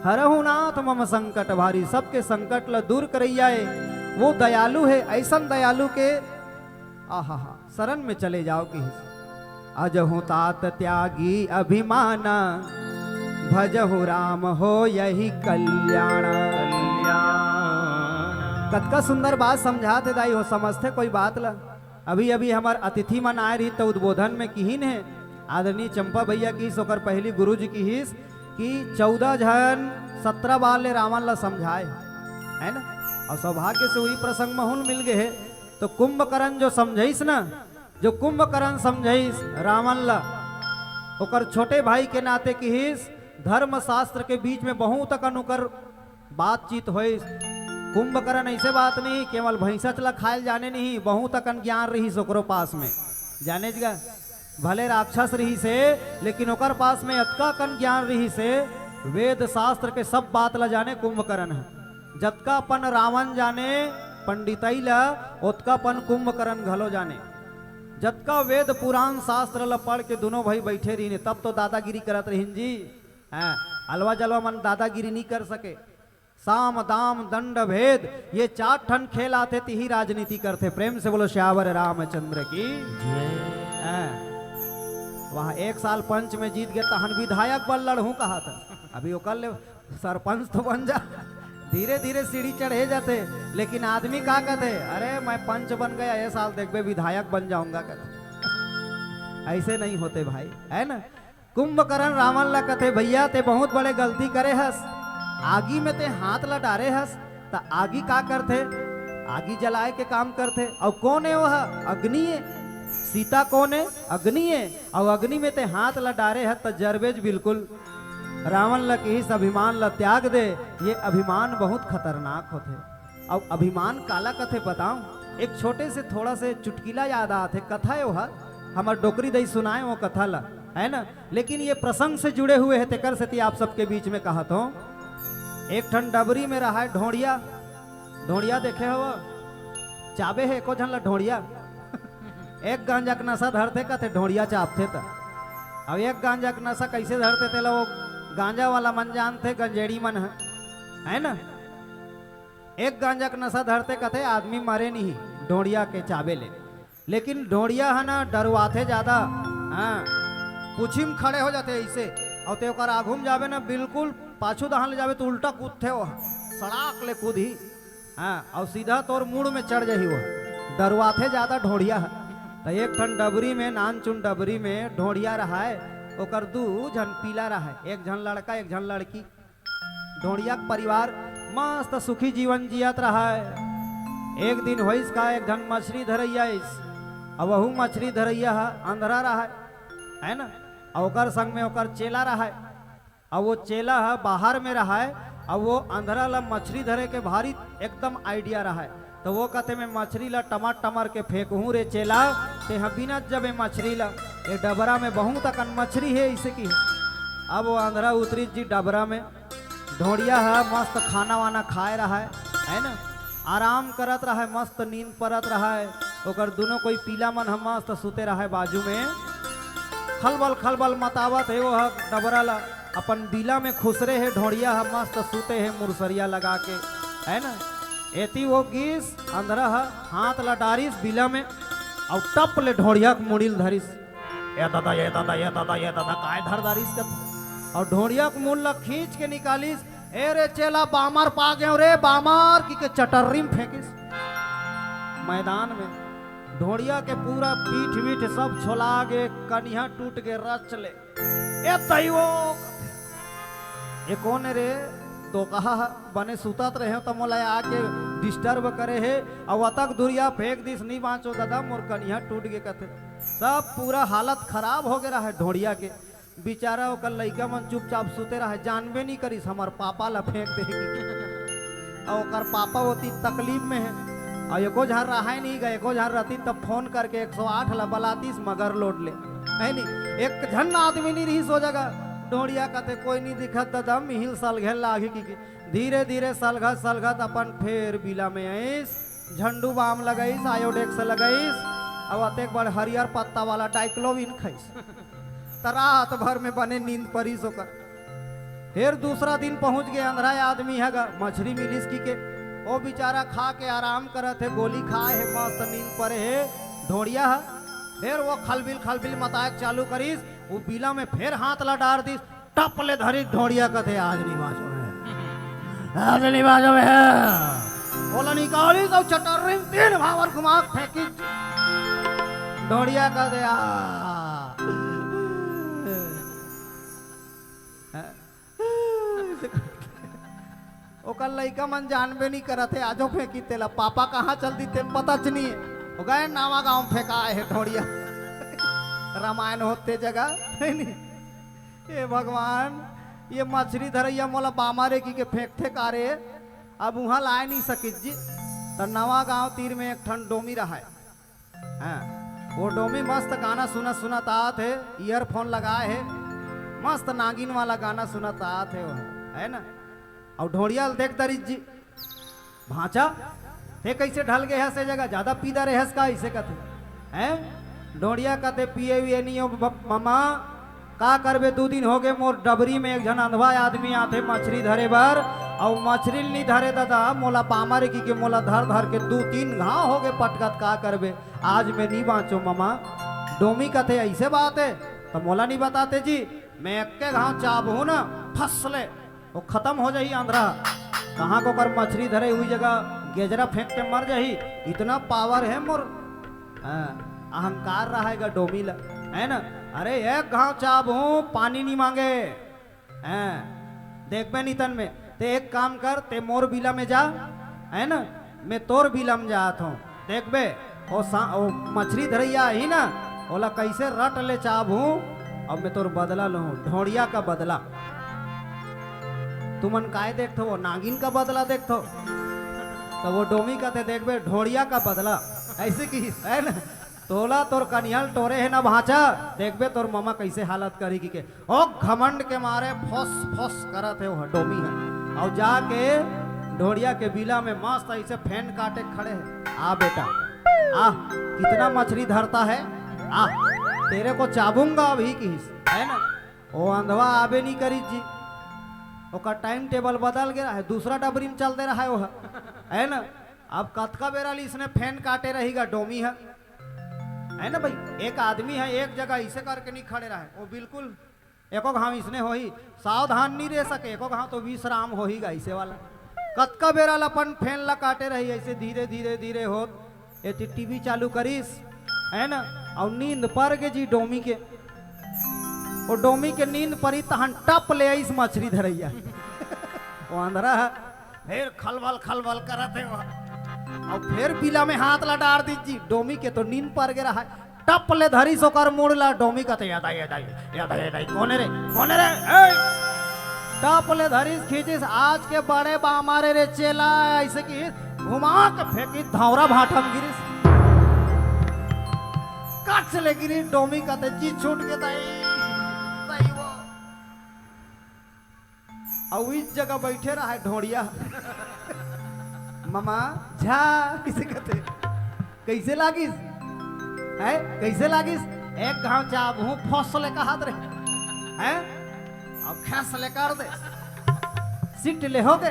हरहु नाथ मम संकट भारी। सबके संकट ला दूर करैया है, वो दयालु है। ऐसन दयालु के आहा, शरण में चले जाओ कि अजहु तात त्यागी अभिमाना, भजहु राम होयहि कल्याण। कतका सुंदर बात समझाथे दाई हो, समझथे कोई बात ला। अभी अभी हमर अतिथि मन आए रही त उद्बोधन में किहिन है, आदरणीय चंपा भैया किहिस, ओकर पहली गुरु जी किहिस कि चौदह झन सत्रह बार ले रावण ला समझाए, है ना? और सौभाग्य से वही प्रसंग महूल मिल गए है। तो कुंभकर्ण जो समझाइस ना, जो कुंभकर्ण समझाइस रावण ला, ओकर छोटे भाई के नाते किहिस, धर्म शास्त्र के बीच में बहुत अकन ओकर बातचीत होइस। कुंभकर्ण ऐसे बात नहीं, केवल भैंसच ला खायल जाने नहीं, बहुत अकन ज्ञान रहिस ओकरो पास में। जानेच गा, भले राक्षस रहिस हे, लेकिन ओकर पास में अतका अकन ज्ञान रहिस हे, वेद शास्त्र के सब बात ला जाने कुंभकर्ण है। जतका अपन रावण जाने पंडितई ला, ओतका अपन कुंभकर्ण घलो जाने। जतका वेद पुराण शास्त्र ला पढ़ के दोनों भाई बैठे रहिन, तब तो दादागिरी करत रहिन जी। हैं, अलवा जलवा मन दादागिरी नहीं कर सके। साम दाम दंड भेद, ये चार ठन खेल आथे, तिही राजनीति करथे। प्रेम से बोलो सियावर रामचंद्र की। हैं, वहाँ एक साल पंच में जीत गए, तहन विधायक बर लड़हूं कहा था। अभी ओकर ले सरपंच तो बन जा, धीरे धीरे सीढ़ी चढ़े जाते। लेकिन आदमी का कहते, अरे मैं पंच बन गया, ये साल देखबे विधायक बन जाऊंगा कहते। ऐसे नहीं होते भाई, है ना? कुंभकर्ण रावण ला कथे, भैया ते बहुत बड़े गलती करे हस, आगी में ते हाथ ला डारे हस, त आगी का करथे? आगी जलाए के काम करथे। अउ कौन है वह? अग्नि है। सीता कौन है? अग्नि है। अउ अग्नि में ते हाथ ला डारे हस त जरबेज बिल्कुल। रावण ला किहिस, अभिमान ला त्याग दे, ये अभिमान बहुत खतरनाक होथे। अब अभिमान काला कथे बताऊं? एक छोटे से थोड़ा से चुटकिला याद आत हे, कथा हे ओहा, हमर डोकरी दई सुनाए वो कथा ला, है ना? लेकिन ये प्रसंग से जुड़े हुए हे, तेकर सेती आप सबके बीच में कहत हों। एक ठन डबरी में रहाय ढोंड़िया, ढोंड़िया देखे हव? चाबे हे एको झन ला ढोंड़िया। एक गांजा के नशा धरथे कथे ढोंड़िया चाबथे त। अब एक गांजा के नशा कैसे धरथे तेला वो गांजा वाला मन जानथे, गंजेड़ी मन ह, है ना? एक गांजा के नशा धरथे कथे आदमी मरे नहीं ढोंड़िया के चाबे ले। लेकिन ढोंड़िया ह ना डरवाथे ज्यादा, हाँ, पूछी में खड़े हो जाथे ऐसे। और ते ओकर आघू में जाबे ना, बिल्कुल पाछू दहान ले जाबे तो उल्टा कूदथे वो, सड़ाक ले कूदही। हाँ, और सीधा तोर मुड़ में चढ़ जाही वो। डरवाथे ज्यादा ढोंड़िया ह। त एक ठन डबरी में, नानचुन डबरी में ढोंड़िया रहाय, ओकर दू झन पीला रहाय, एक झन लड़का, एक झन लड़की। ढोंड़िया के परिवार मस्त सुखी जीवन जियत रहाय। एक दिन होइस का, एक झन मछरी धरैया आइस। अब वहू मछरी धरैया ह अंधरा रहाय, है ना? अउ ओकर संग में ओकर चेला रहाय। अब वो चेला ह बाहर में रहाय, अब वो अंधरा ला मछरी धरे के भारी एकदम idea रहाय। तो वो कथे, मैं मछरी ला टमर टमर के फेंकहूं रे चेला, तेहा बिनत जबे मछरी ला। ये डबरा में बहुत अकन मछरी हे, इसे की। अब वो अंधरा उतरिस जी डबरा में। ढोंड़िया ह मस्त खाना वाना खाए रहाय, है ना? आराम करत रहाय, मस्त नींद परत रहाय। ओकर दुनों कोई पीला मन ह मस्त सुते रहाय बाजू में। खलबल खलबल मतावत हे वो ह डबरा ला। अपन बिला में खुसरे हे ढोंड़िया ह, मस्त सुते हे मुरसरिया लगा के, है ना? एती वो गीस अंधरा ह हाथ ला डारिस बिला में, अउ टप ले ढोंड़िया के मुड़ी ल धरिस। ए दादा, ए दादा, ए दादा, ए दादा, काय धर डारिस कथे। अउ ढोंड़िया के मुड़ ला खींच के निकालिस। ए रे चेला, बामर पा गेंव रे, बामर, कि के चटर्री में फेंकिस मैदान में। ढोंड़िया के पूरा पीठ वीठ सब छोला गे, कनिहा टूट गे, रच ले। ए तइवो, ए कोन रे? तो कहा ह, बने सुतत रहे त मोला आके disturb करे हे, अउ अतक दुरिया फेंक दिस, नी बाँचो दादा, मोर कनिहा टूट गे कथे। सब पूरा हालत खराब हो गे रहा है ढोंड़िया के। बेचारा ओकर लइका मन चुपचाप सुते रहा है, जानबे नी करिस हमर पापा ला फेंक दे। अउ ओकर पापा ओती तकलीफ में है, अउ एको झन रहाय नी गा, एको झन रहती तब फोन करके एक सौ आठ ला बलातीस मगर लोड ले, है नी? एक झन आदमी नी रहिस ओ जगह। ढोड़िया कथे, "कोई नहीं दिखत ददा, मिहिल सलघे लागही," कहिके धीरे धीरे सलघत सलघत अपन फेर बिला में आइस, झंडू बाम लगाइस, आयोडेक्स लगाइस, अब अतेक बड़ हरियर पत्ता वाला डाइक्लोविन खाइस। त रात भर में बने नींद परिस ओकर। फेर दूसरा दिन पहुंच गे अंधरा आदमी ह गा, मछरी मिलिस कहिके। ओ बेचारा खा के आराम करत हे, गोली खाए हे, मस्त नींद परे हे ढोड़िया ह। फेर वो खलबिल खलबिल मताए के चालू करिस, वो बिला में फेर हाथ ला डार दिस, टप ले धरिस ढोड़िया कथे, "आज नहीं बाँचो मैं, आज नहीं बाँचो मैं।" ओला निकालिस अउ चटर्री में तीन भावर घुमा के फेंकिस ढोड़िया कथे, "आ।" ओकर लइका मन जानबे नहीं करत हे, आजो फेंकी तेला, पापा कहाँ चल दी तेला पता च नहीं हे। हो गए नवा गांव फेंका हे ढोड़िया। रामायण होते जगह है नहीं। हे भगवान, ये मछरी धरैया मोला बामा रे कहिके फेंकथे का रे? अब उहाँ लाए नहीं सकिस जी। त नवा गांव तीर में एक ठन डोमी रहय। हाँ, वो डोमी मस्त गाना सुनत सुनत आत हे, ईयरफोन लगाए हे, मस्त नागिन वाला गाना सुनत आत हे वो, है ना? अउ ढोड़िया ल देख दरिस जी, "भांचा, ते कइसे ढल गे हस ए जगह? जादा पीदा रेहस का?" अइसे कथे। हैं? ढोड़िया कथे, "पिए विए नी हो ब-, ममा, का करबे, दू दिन होगे मोर डबरी में एक झन अंधवा आदमी आथे मछरी धरे बर, अउ मछरी ल नी धरे ददा, मोला बामा रे कहिके मोला धर धर के दू तीन घांव होगे पटकत, का करबे, आज मैं नी बाँचों ममा।" डोमी कथे, "अइसे बात हे, त मोला नी बताते जी, मैं एक्के घांव चाबहूँ ना, फस ले, वो खतम हो जाही अंधरा। कहाँ कोकर मछरी धरे हुई जगह गेजरा फेंक के मर जाही, इतना पावर हे मोर।" हाँ, अहंकार रहय गा डोमी ला, है ना? "अरे एक घांव चाबहूँ, पानी नी मांगे, हैं, देखबे नितन में, ते एक काम कर, ते मोर बिला में जा, है ना, मैं तोर बिला में जात हूँ, देखबे, ओ सा-, ओ मछरी धरैया आही ना, ओला कइसे रट ले चाबहूँ, अब मैं तोर बदला लूँ, ढोड़िया का बदला।" तुमन काय देखथो, वो नागिन का बदला देखथो? त वो डोमी कथे, "देखबे, ढोड़िया का बदला।" अइसे कहिस, है ना? "तोला तोर कनिहा ल टोरे हे ना भांचा, देखबे तोर ममा कइसे हालत करही," कहिके। ओ घमंड के मारे फोस फोस करत हे वो डोमी ह। अउ जाके ढोड़िया के बिला में मस्त अइसे फैन काटे खड़े हे। "आ बेटा, आ, कितना मछरी धरता है, आ, तेरे को चाबूंगा अभी," कहिस, है ना? ओ अंधवा आबे नी करिस जी, ओकर टाइम टेबल बदल गे रहय, दूसरा डबरी में चल दे रहय वो ह, है ना? अब कतका बेरा ले इसने फैन काटे रही गा डोमी ह, है ना भाई? एक आदमी ह, एक जगह अइसे करके नी खड़े रहय, वो बिल्कुल एको घांव इसने होही, सावधान नी रह सके, एको घांव तो विश्राम होही गा अइसे वाला। कतका बेरा ल अपन फैन ला काटे रही, अइसे धीरे धीरे धीरे होत एती टीवी चालू करिस, है ना? अउ नींद पर गे जी डोमी के। ओ डोमी के नींद परी तहन टप ले आइस मछरी धरैया। ओ अंधरा ह, फेर खलबल खलबल करत हे वो। अउ फेर बिला में हाथ ला डार दिस जी, डोमी के तो नींद पर गे रहय। टप ले धरिस ओकर मुड़ ला, डोमी कथे, "ए दाई, ए दाई, ए दाई, ए दाई, कोन ए रे, कोन ए रे, ए?" टप ले धरिस, खींचिस, "आज के बड़े बामा रे रे चेला," अइसे कहिस, घुमा के फेंकिस, धौरा भाठा म गिरिस। कच ले गिरिस, डोमी कथे, "जी छूट गे दाई, दाई वो।" अउ इस जगह बइठे रहय ढोड़िया। "ममा, झा," कइसे कथे, "कइसे लागिस? हैं? कइसे लागिस?" एक घांव चाबहूँ फोस ले कहत रहे। हैं? अउ खस ले कर दे। सिट ले होगे।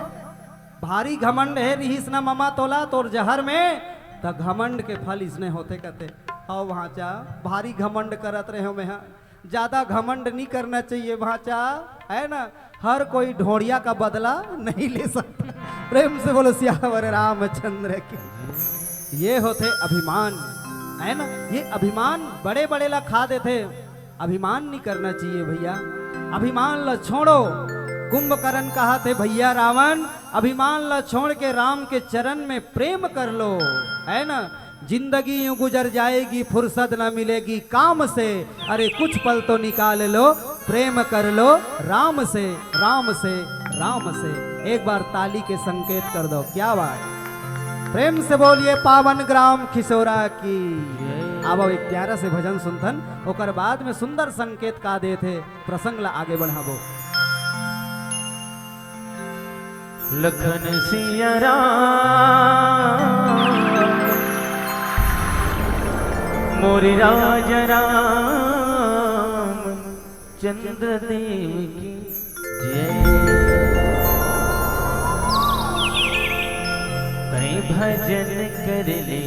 भारी घमंड हे रिहिस ना ममा तोला, तोर जहर में, त घमंड के फल इसने होथे कथे। अउ भांचा, भारी घमंड करत रहे हो मैं, हाँ। ज्यादा घमंड नहीं करना चाहिए भांचा, है ना? हर कोई ढोड़िया का बदला नहीं ले सकता। प्रेम से बोलो सियावर रामचंद्र की। ये होथे अभिमान, है ना? ये अभिमान बड़े बड़े ला खा देथे। अभिमान नहीं करना चाहिए भैया, अभिमान ला छोड़ो। कुंभकर्ण कहाथे, "भैया रावण, अभिमान ला छोड़ के राम के चरण में प्रेम कर लो," है ना? "जिंदगी यूं गुजर जाएगी, फुर्सत ना मिलेगी काम से, अरे कुछ पल तो निकाल लो, प्रेम कर लो राम से, राम से, राम से।" एक बार ताली के संकेत कर दो, क्या बात। प्रेम से बोलिए पावन ग्राम खिसोरा की। आवो, एक प्यारा से भजन सुनथन, ओकर बाद में सुंदर संकेत का देत हे, प्रसंग ला आगे बढ़ाबो। लखन सिया राम, मोरे राजा राम, चंद्र देव की जय। तैं भजन कर ले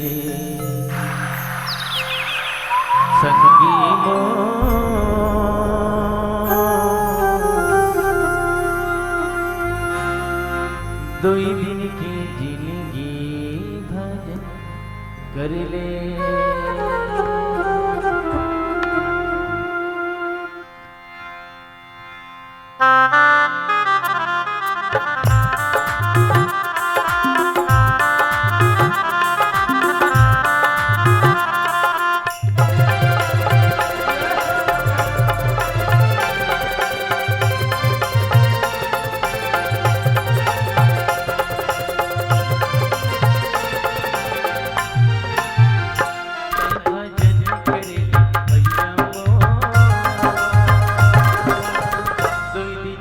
संगी मोर, दुई दिन की जिंदगी भजन कर ले। भजन करे भैया मोर, दुई दिन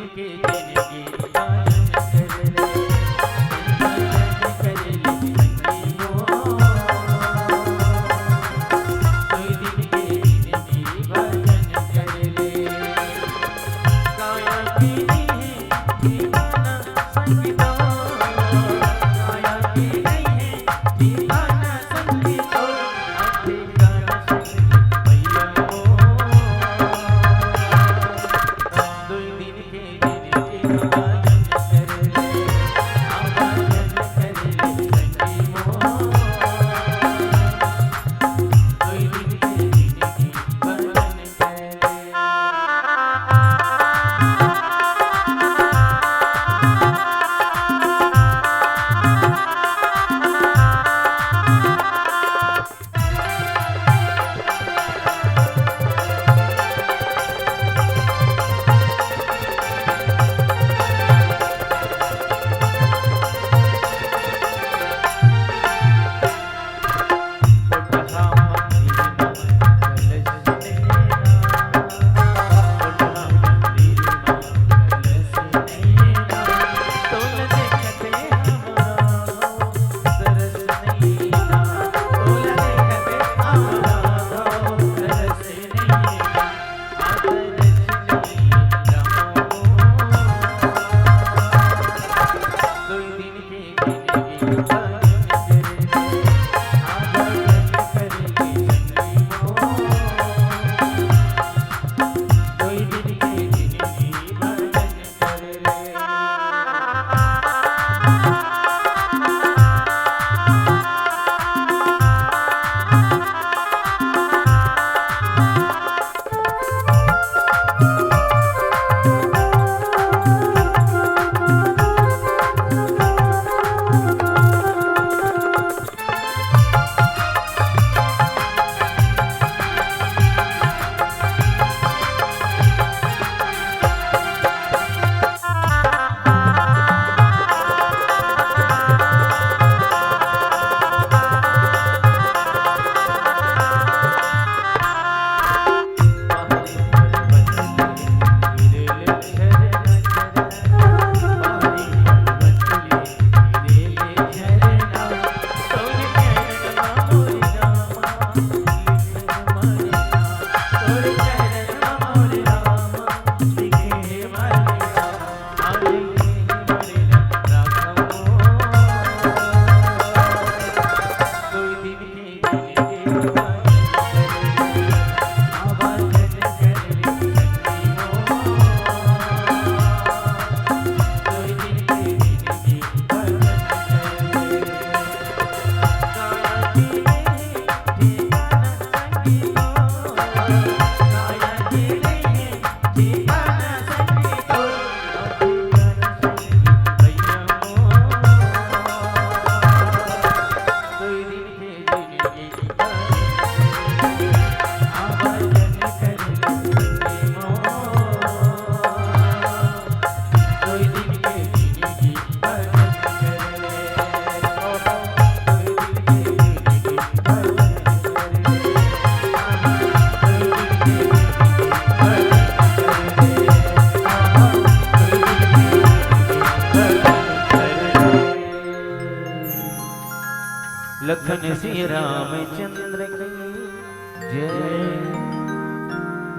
लखन सिया रामचंद्र की जय।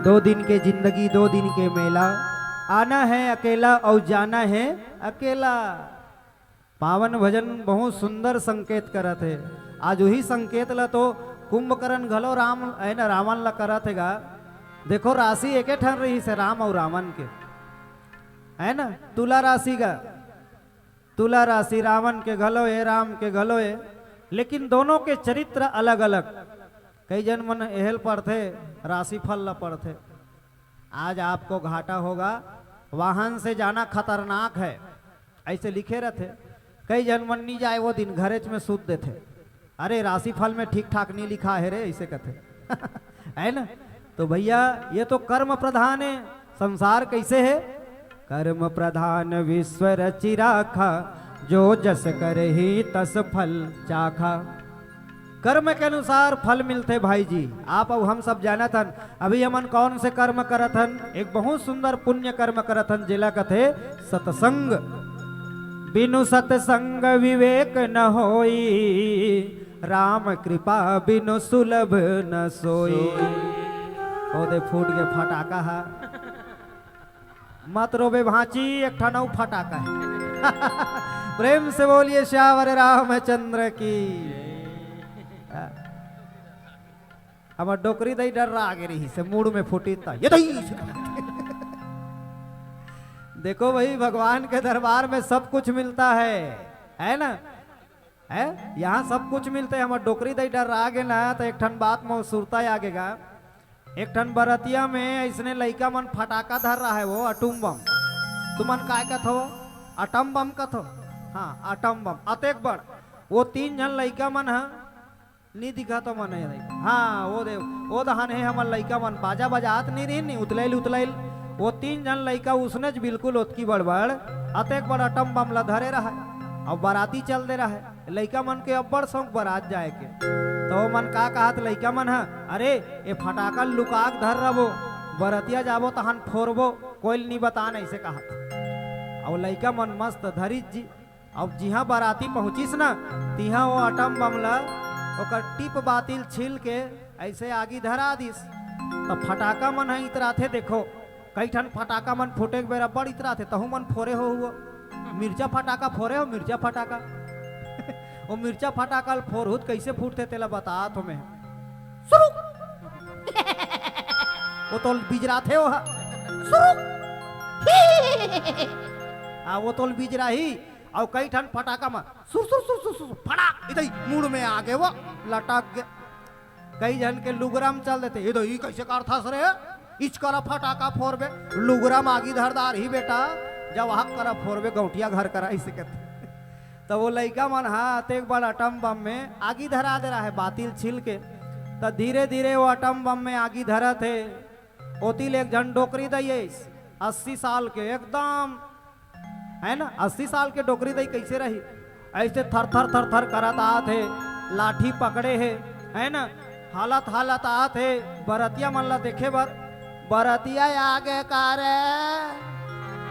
दो दिन के जिंदगी, दो दिन के मेला, आना है अकेला और जाना है अकेला। पावन भजन बहुत सुंदर संकेत करत हे। आज वही संकेत ला तो कुंभकर्ण घलो राम, है ना, रावण ला करत हे गा। देखो, राशि एके ठन रहिस हे राम और रावण के, है ना, तुला राशि गा। तुला राशि रावण के घलो हे, राम के घलो हे, लेकिन दोनों के चरित्र अलग-अलग। कई झन मन एहल पढ़थे, राशिफल ला पढ़थे। आज आपको घाटा होगा, वाहन से जाना खतरनाक है, ऐसे लिखे रहथे। कई झन मन नी जाय, वो दिन घरेच में सूत देथे। अरे, राशिफल में ठीक ठाक नी लिखा हे रे, ऐसे कथे। है ना? तो भैया, ये तो कर्म प्रधान हे। संसार कैसे हे? कर्म प्रधान विश्व रचि राखा, जो जस करही तस फल चाखा। कर्म के अनुसार फल मिलथे भाई जी। आप अउ हम सब जानत हन, अभी हमन कौन से कर्म करत हन? एक बहुत सुंदर पुण्य कर्म करत हन, जेला कथे सत्संग। बिनु सत्संग विवेक न होई, राम कृपा बिनु सुलभ न सोई। ओ दे, फूट के फटाका हा। मत रोबे भांची, एक ठन अउ फटाका हे। प्रेम से बोलिए सियावर रामचंद्र की। हमर डोकरी दई डर्रा गे रहिस हे, मूड़ में फूटी ता, ये दई। देखो भाई, भगवान के दरबार में सब कुछ मिलता है, है ना? है, यहाँ सब कुछ मिलथे। हमर डोकरी दई डर्रा गे ना, तो एक ठन बात मोर सुरता आ गे गा। एक ठन बरतिया में अइसने लइका मन फटाका धर रहा है, वो atom bomb। तुमन काय कथो? Atom bomb कथो? हाँ, atom bomb। अतेक बड़। वो तीन झन लइका मन ह, नी दिखा तो मन हे। हाँ, वो दे, वो दहन हे हमर लइका मन, बाजा बजात नी रहिन, नी उतलैल, उतलैल। वो तीन झन लइका उसनेच बिल्कुल ओतकी बड़ बड़, अतेक बड़ atom bomb ला धरे रहा है। अउ बराती चल दे रहा है। लइका मन के अब्बड़ शौक बरात जाए के। तो मन का कहत लइका मन ह, "अरे, ए फटाका ल लुका के धर रबो, बरतिया जाबो तहन फोरबो, कोई ल नी बतान," ऐसे कहत। अउ लइका मन मस्त धरिस जी। अब जिहाँ बराती पहुँचिस न, तिहाँ वो atom bomb ल ओकर टिप बाती ल छील के ऐसे आगी धरा दिस। त फटाका मन ह इतराथे, देखो, कई ठन फटाका मन फूटे के बेरा बड़ इतराथे, तहू मन फोरे हो हुआ। मिर्चा फटाका फोरे हो, मिर्चा फटाका। वो मिर्चा फटाका ल फोरहू त कइसे फूटथे, तेला बतात हों मैं। सुरुक। वो तो बिजराथे हो हा। सुरुक। आ, वो तो बिजराही। अउ कई ठन फटाका म सुर, सुर, सुर, सुर, सुर, फड़ाक, इतई मूड़ में आ गे वो, लटक गे। कई झन के लुगरा म चल देथे, "ए दई, कइसे करथस रे? इच करा फटाका फोरबे, लुगरा म आगी धर डारही बेटा, जब हक करा फोरबे, गौंटिया घर करा," अइसे कथे। त वो लइका मन ह अतेक बड़ atom bomb में आगी धरा दे रहा है, बाती ल छील के। त धीरे-धीरे वो atom bomb में आगी धरत हे। ओती ले एक झन डोकरी दई आइस, अस्सी साल के एकदम, है ना, अस्सी साल के डोकरी दई कइसे रही? ऐसे थर थर थर थर करत आत हे, लाठी पकड़े हे, है ना, हालत हालत आत हे बरतिया मन ला देखे बर। बरतिया आगे का रे,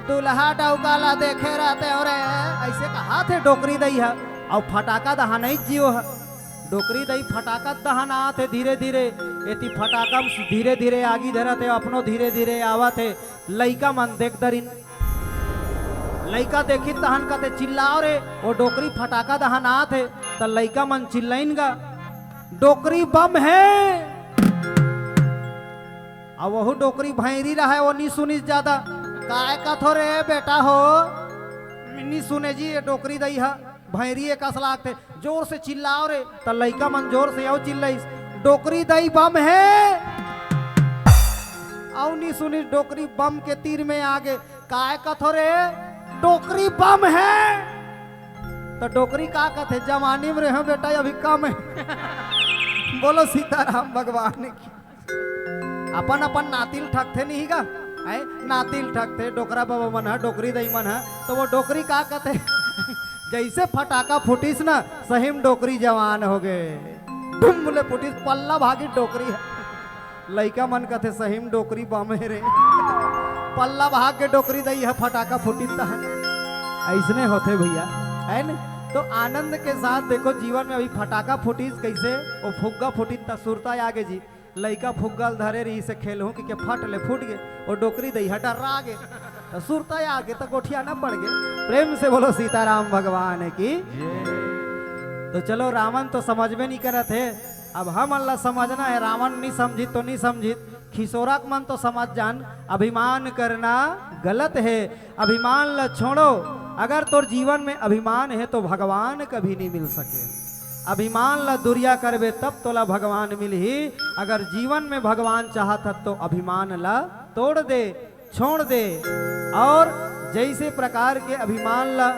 दुल्हा डौका ला देखे रहते हो रे, ऐसे कहात हे डोकरी दई ह। अउ फटाका दहानई जियो ह। डोकरी दई फटाका दहानात हे धीरे धीरे, एती फटाका म धीरे धीरे आगी धरत हे, अपनो धीरे धीरे आवत हे। लइका मन देख दरिन, लइका देखिन तहन कथे, "चिल्लाओ रे, वो डोकरी फटाका दहानात हे।" त लइका मन चिल्लाइन गा, "डोकरी बम हे।" अब वहू डोकरी भैंरी रहा है, वो नी सुनिस ज्यादा। "काय कथो रे बेटा हो?" "नी सुने जी, ये डोकरी दई ह, भैंरी एकास लागथे।" "जोर से चिल्लाओ रे।" त लइका मन जोर से अउ चिल्लाइस, "डोकरी दई बम हे।" अउ नी सुनिस, डोकरी बम के तीर में आगे। "काय कथो रे?" "डोकरी बम हे।" त डोकरी का कथे, "जवानी में रहे बेटा, अभी कम हे।" बोलो सीताराम भगवान की। अपन अपन नाती ल ठगथे नहीं गा, हैं? नाती ल ठगथे, डोकरा बाबा मन ह, डोकरी दई मन ह, तो वो डोकरी का कथे? जैसे फटाका फूटिस ना, सही म डोकरी जवान हो गे। ढुम ले फूटिस, पल्ला भागी डोकरी ह। लइका मन कथे, "सही म डोकरी बम हे रे।" पल्ला भाग के डोकरी दई ह, फटाका फूटिस तहन। अइसने होथे भैया, है न? तो आनंद के साथ देखो, जीवन में अभी फटाका फूटिस, कैसे वो फुग्गा फूटिस, त सुरता आगे जी। लइका फुग्गा ल धरे रहिस हे, खेलहूं कि के फट ले फूट गे, वो डोकरी दई ह डर्रा गे, त सुरता आगे त गोठियाना पड़ गे। प्रेम से बोलो सीताराम भगवान की। तो चलो, रावण तो समझबे नहीं करत हे, अब हमन ला समझना हे। रावण नहीं समझिस तो नहीं समझिस, खिसोरक मन तो समझ जान। अभिमान करना गलत हे, अभिमान ला छोड़ो। अगर तोर जीवन में अभिमान हे तो भगवान कभी नहीं मिल सके। अभिमान ला दुरिया करबे तब तोला भगवान मिलही। अगर जीवन में भगवान चाहत ह तो अभिमान ला तोड़ दे, छोड़ दे। और जैसे प्रकार के अभिमान ला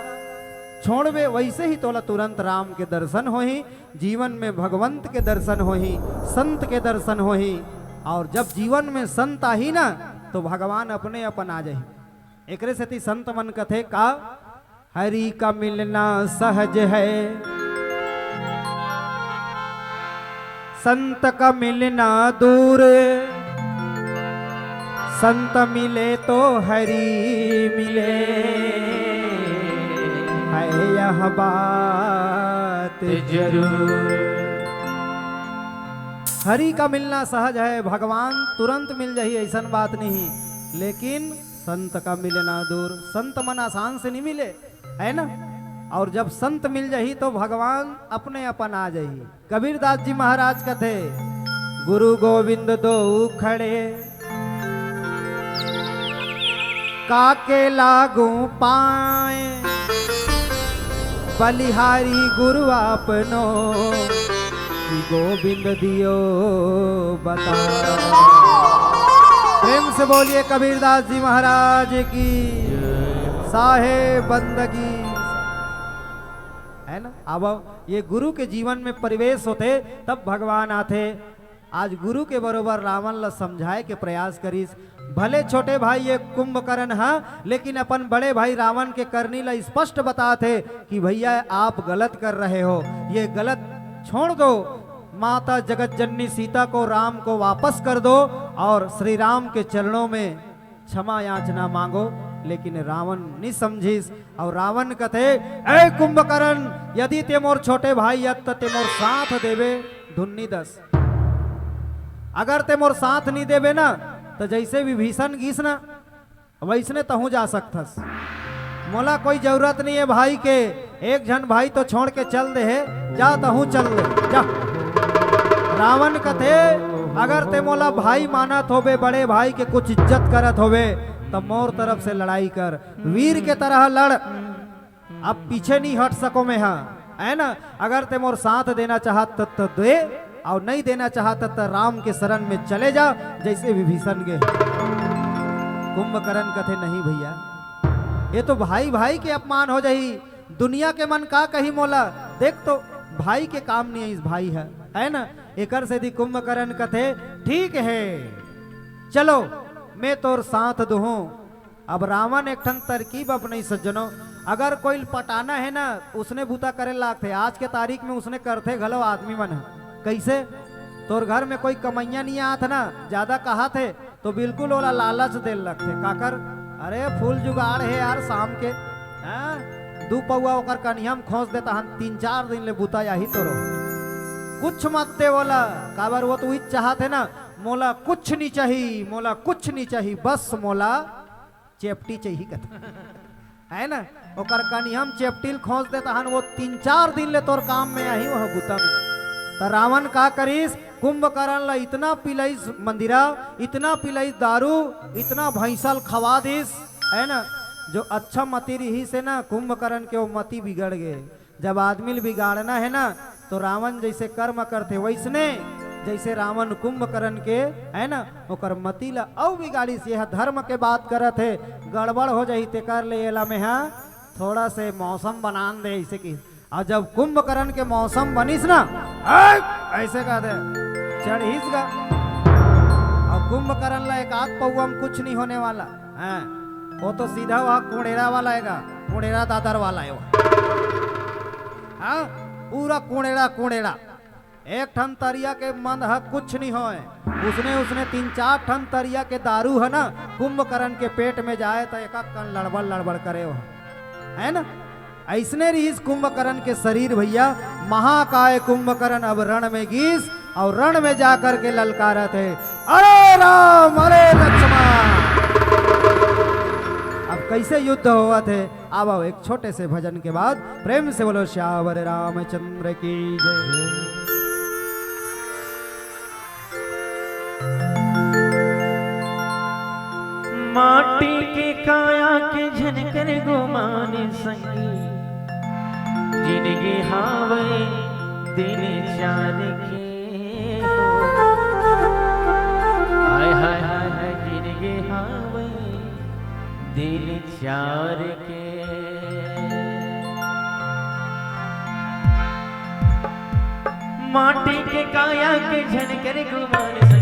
छोड़बे, वैसे ही तोला तुरंत राम के दर्शन होही, जीवन में भगवंत के दर्शन होही, संत के दर्शन होही। और जब जीवन में संत आही ना, तो भगवान अपने अपन आ जाही। एकरे सेती संत मन कथे का, हरि का मिलना सहज है, संत का मिलना दूर, संत मिले तो हरि मिले, है यह बात जरूर। हरि का मिलना सहज है, भगवान तुरंत मिल जाही, ऐसन बात नहीं, लेकिन संत का मिलना दूर। संत मन आसान से नहीं मिले, है ना? और जब संत मिल जाही तो भगवान अपने अपन आ जाही। कबीरदास जी महाराज कथे, गुरु गोविंद दो खड़े, काके लागू पाए, बलिहारी गुरु आपनो, कि गोविंद दियो बता। प्रेम से बोलिए कबीरदास जी महाराज की। साहेब बंदगी, है ना? अब ये गुरु के जीवन में प्रवेश होथे, तब भगवान आथे। आज गुरु के बरोबर रावण ला समझाए के प्रयास करिस। भले छोटे भाई ये कुंभकर्ण हा, लेकिन अपन बड़े भाई रावण के करनी ला स्पष्ट बताथे कि भैया, आप गलत कर रहे हो, ये गलत छोड़ दो। माता जगत जननी सीता को, राम को वापस कर दो और श्री राम के चरणों में क्षमा याचना मांगो। लेकिन रावण नि समझिस और रावण कथे, ए कुंभकर्ण, यदि ते मोर छोटे भाई अस त ते मोर साथ देबे, धुन्नी दस। अगर ते मोर साथ नि देबे ना, त जैसे विभीषण गिस ना, वैसने तहूं जा सकथस। मोला कोई जरूरत नहीं है भाई के, एक झन भाई तो छोड़ के चल दे हे, जा तहूं चल दे, जा। रावण कथे, अगर ते मोला भाई मानत होबे, बड़े भाई के कुछ इज्जत करत होबे, त मोर तरफ से लड़ाई कर, वीर के तरह लड़। अब पीछे नहीं हट सको मैं हा, है ना? अगर ते मोर साथ देना चाहत त, त दे, और नहीं देना चाहत त, त राम के शरण में चले जा, जैसे विभीषण गे। कुंभकर्ण कथे, नहीं भैया, ये तो भाई भाई के अपमान हो जाही, दुनिया के मन का कही मोला। देख तो, भाई के काम नहीं है इस भाई है, है ना? एकर सेती कुंभकर्ण कथे, ठीक है, चलो, मैं तोर साथ दूहूं। अब रावण एक ठन तरकीब अपने सज्जनों, अगर कोई ल पटाना है ना, उसने बूता करे लागथे। आज के तारीख में उसने करथे घलो आदमी मन ह। कैसे? तोर घर में कोई कमैया नहीं आत ना, ज्यादा कहाथे, तो बिल्कुल ओला लालच दे लगथे। काकर? अरे, फूल जुगाड़ है यार, शाम के, हाँ? दू पौआ ओकर कनिहा म खोस देता हन, तीन चार दिन ले बूता आही तोरो। कुछ मत दे ओला, काबर वो तो उही चाहत है ना, मोला कुछ नहीं चाही, मोला कुछ नहीं चाही, बस मोला चेपटी चाही कथे। है ना? ओकर कनिहा म चेपटी ल खोस देता हन, वो तीन चार दिन ले तोर काम में आही, वह बुता में। त रावण का करिस, कुंभकर्ण ला इतना पिलाइस मंदिरा, इतना पिलाइस दारू, इतना भैंसा ल खवा दिस, है ना? जो अच्छा मति रिहिस हे ना, कुंभकर्ण के वो मति बिगड़ गे। जब आदमी ल बिगाड़ना है ना, तो रावण जैसे कर्म करथे वैसने, जैसे रावण कुंभकर्ण के, है ना, ओकर मति ला अउ बिगाड़िस। यह धर्म के बात करत हे, गड़बड़ हो जाही, तेकर ले एला में हा थोड़ा से मौसम बनान दे, ऐसे कि। और जब कुंभकर्ण के मौसम बनिस ना, ऐ, ऐसे कह दे, चढ़िस गा। और कुंभकर्ण ला एक आध पौआ म कुछ नहीं होने वाला। हाँ, वो तो सीधा वहाँ कुड़ेरा वाला आएगा, कुड़ेरा दादर वाला है वो। हाँ, पूरा कुड़ेरा, कुड़ेरा। एक ठन तरिया के मंद ह कुछ नहीं होए, उसने, उसने तीन चार ठन तरिया के दारू है ना, कुंभकर्ण के पेट में जाए तो एक कन लड़बड़ लड़बड़ करे हो, है ना? अइसने रिहिस कुंभकर्ण के शरीर भैया। महाकाय कुंभकर्ण अब रण में गिस अउ रण में जाकर के ललकारत हे, "अरे राम, अरे लक्ष्मण।" अब कइसे युद्ध होवत हे, अब एक छोटे से भजन के बाद प्रेम से बोलो सियावर रामचंद्र की जय। माटी के काया के झनकर गुमान संगी, जिनगी हावय दिन चान के हो। हाय, हाय, हाय, हाय, जिनगी हावय दिन चार के। माटी के काया के झनकर गुमान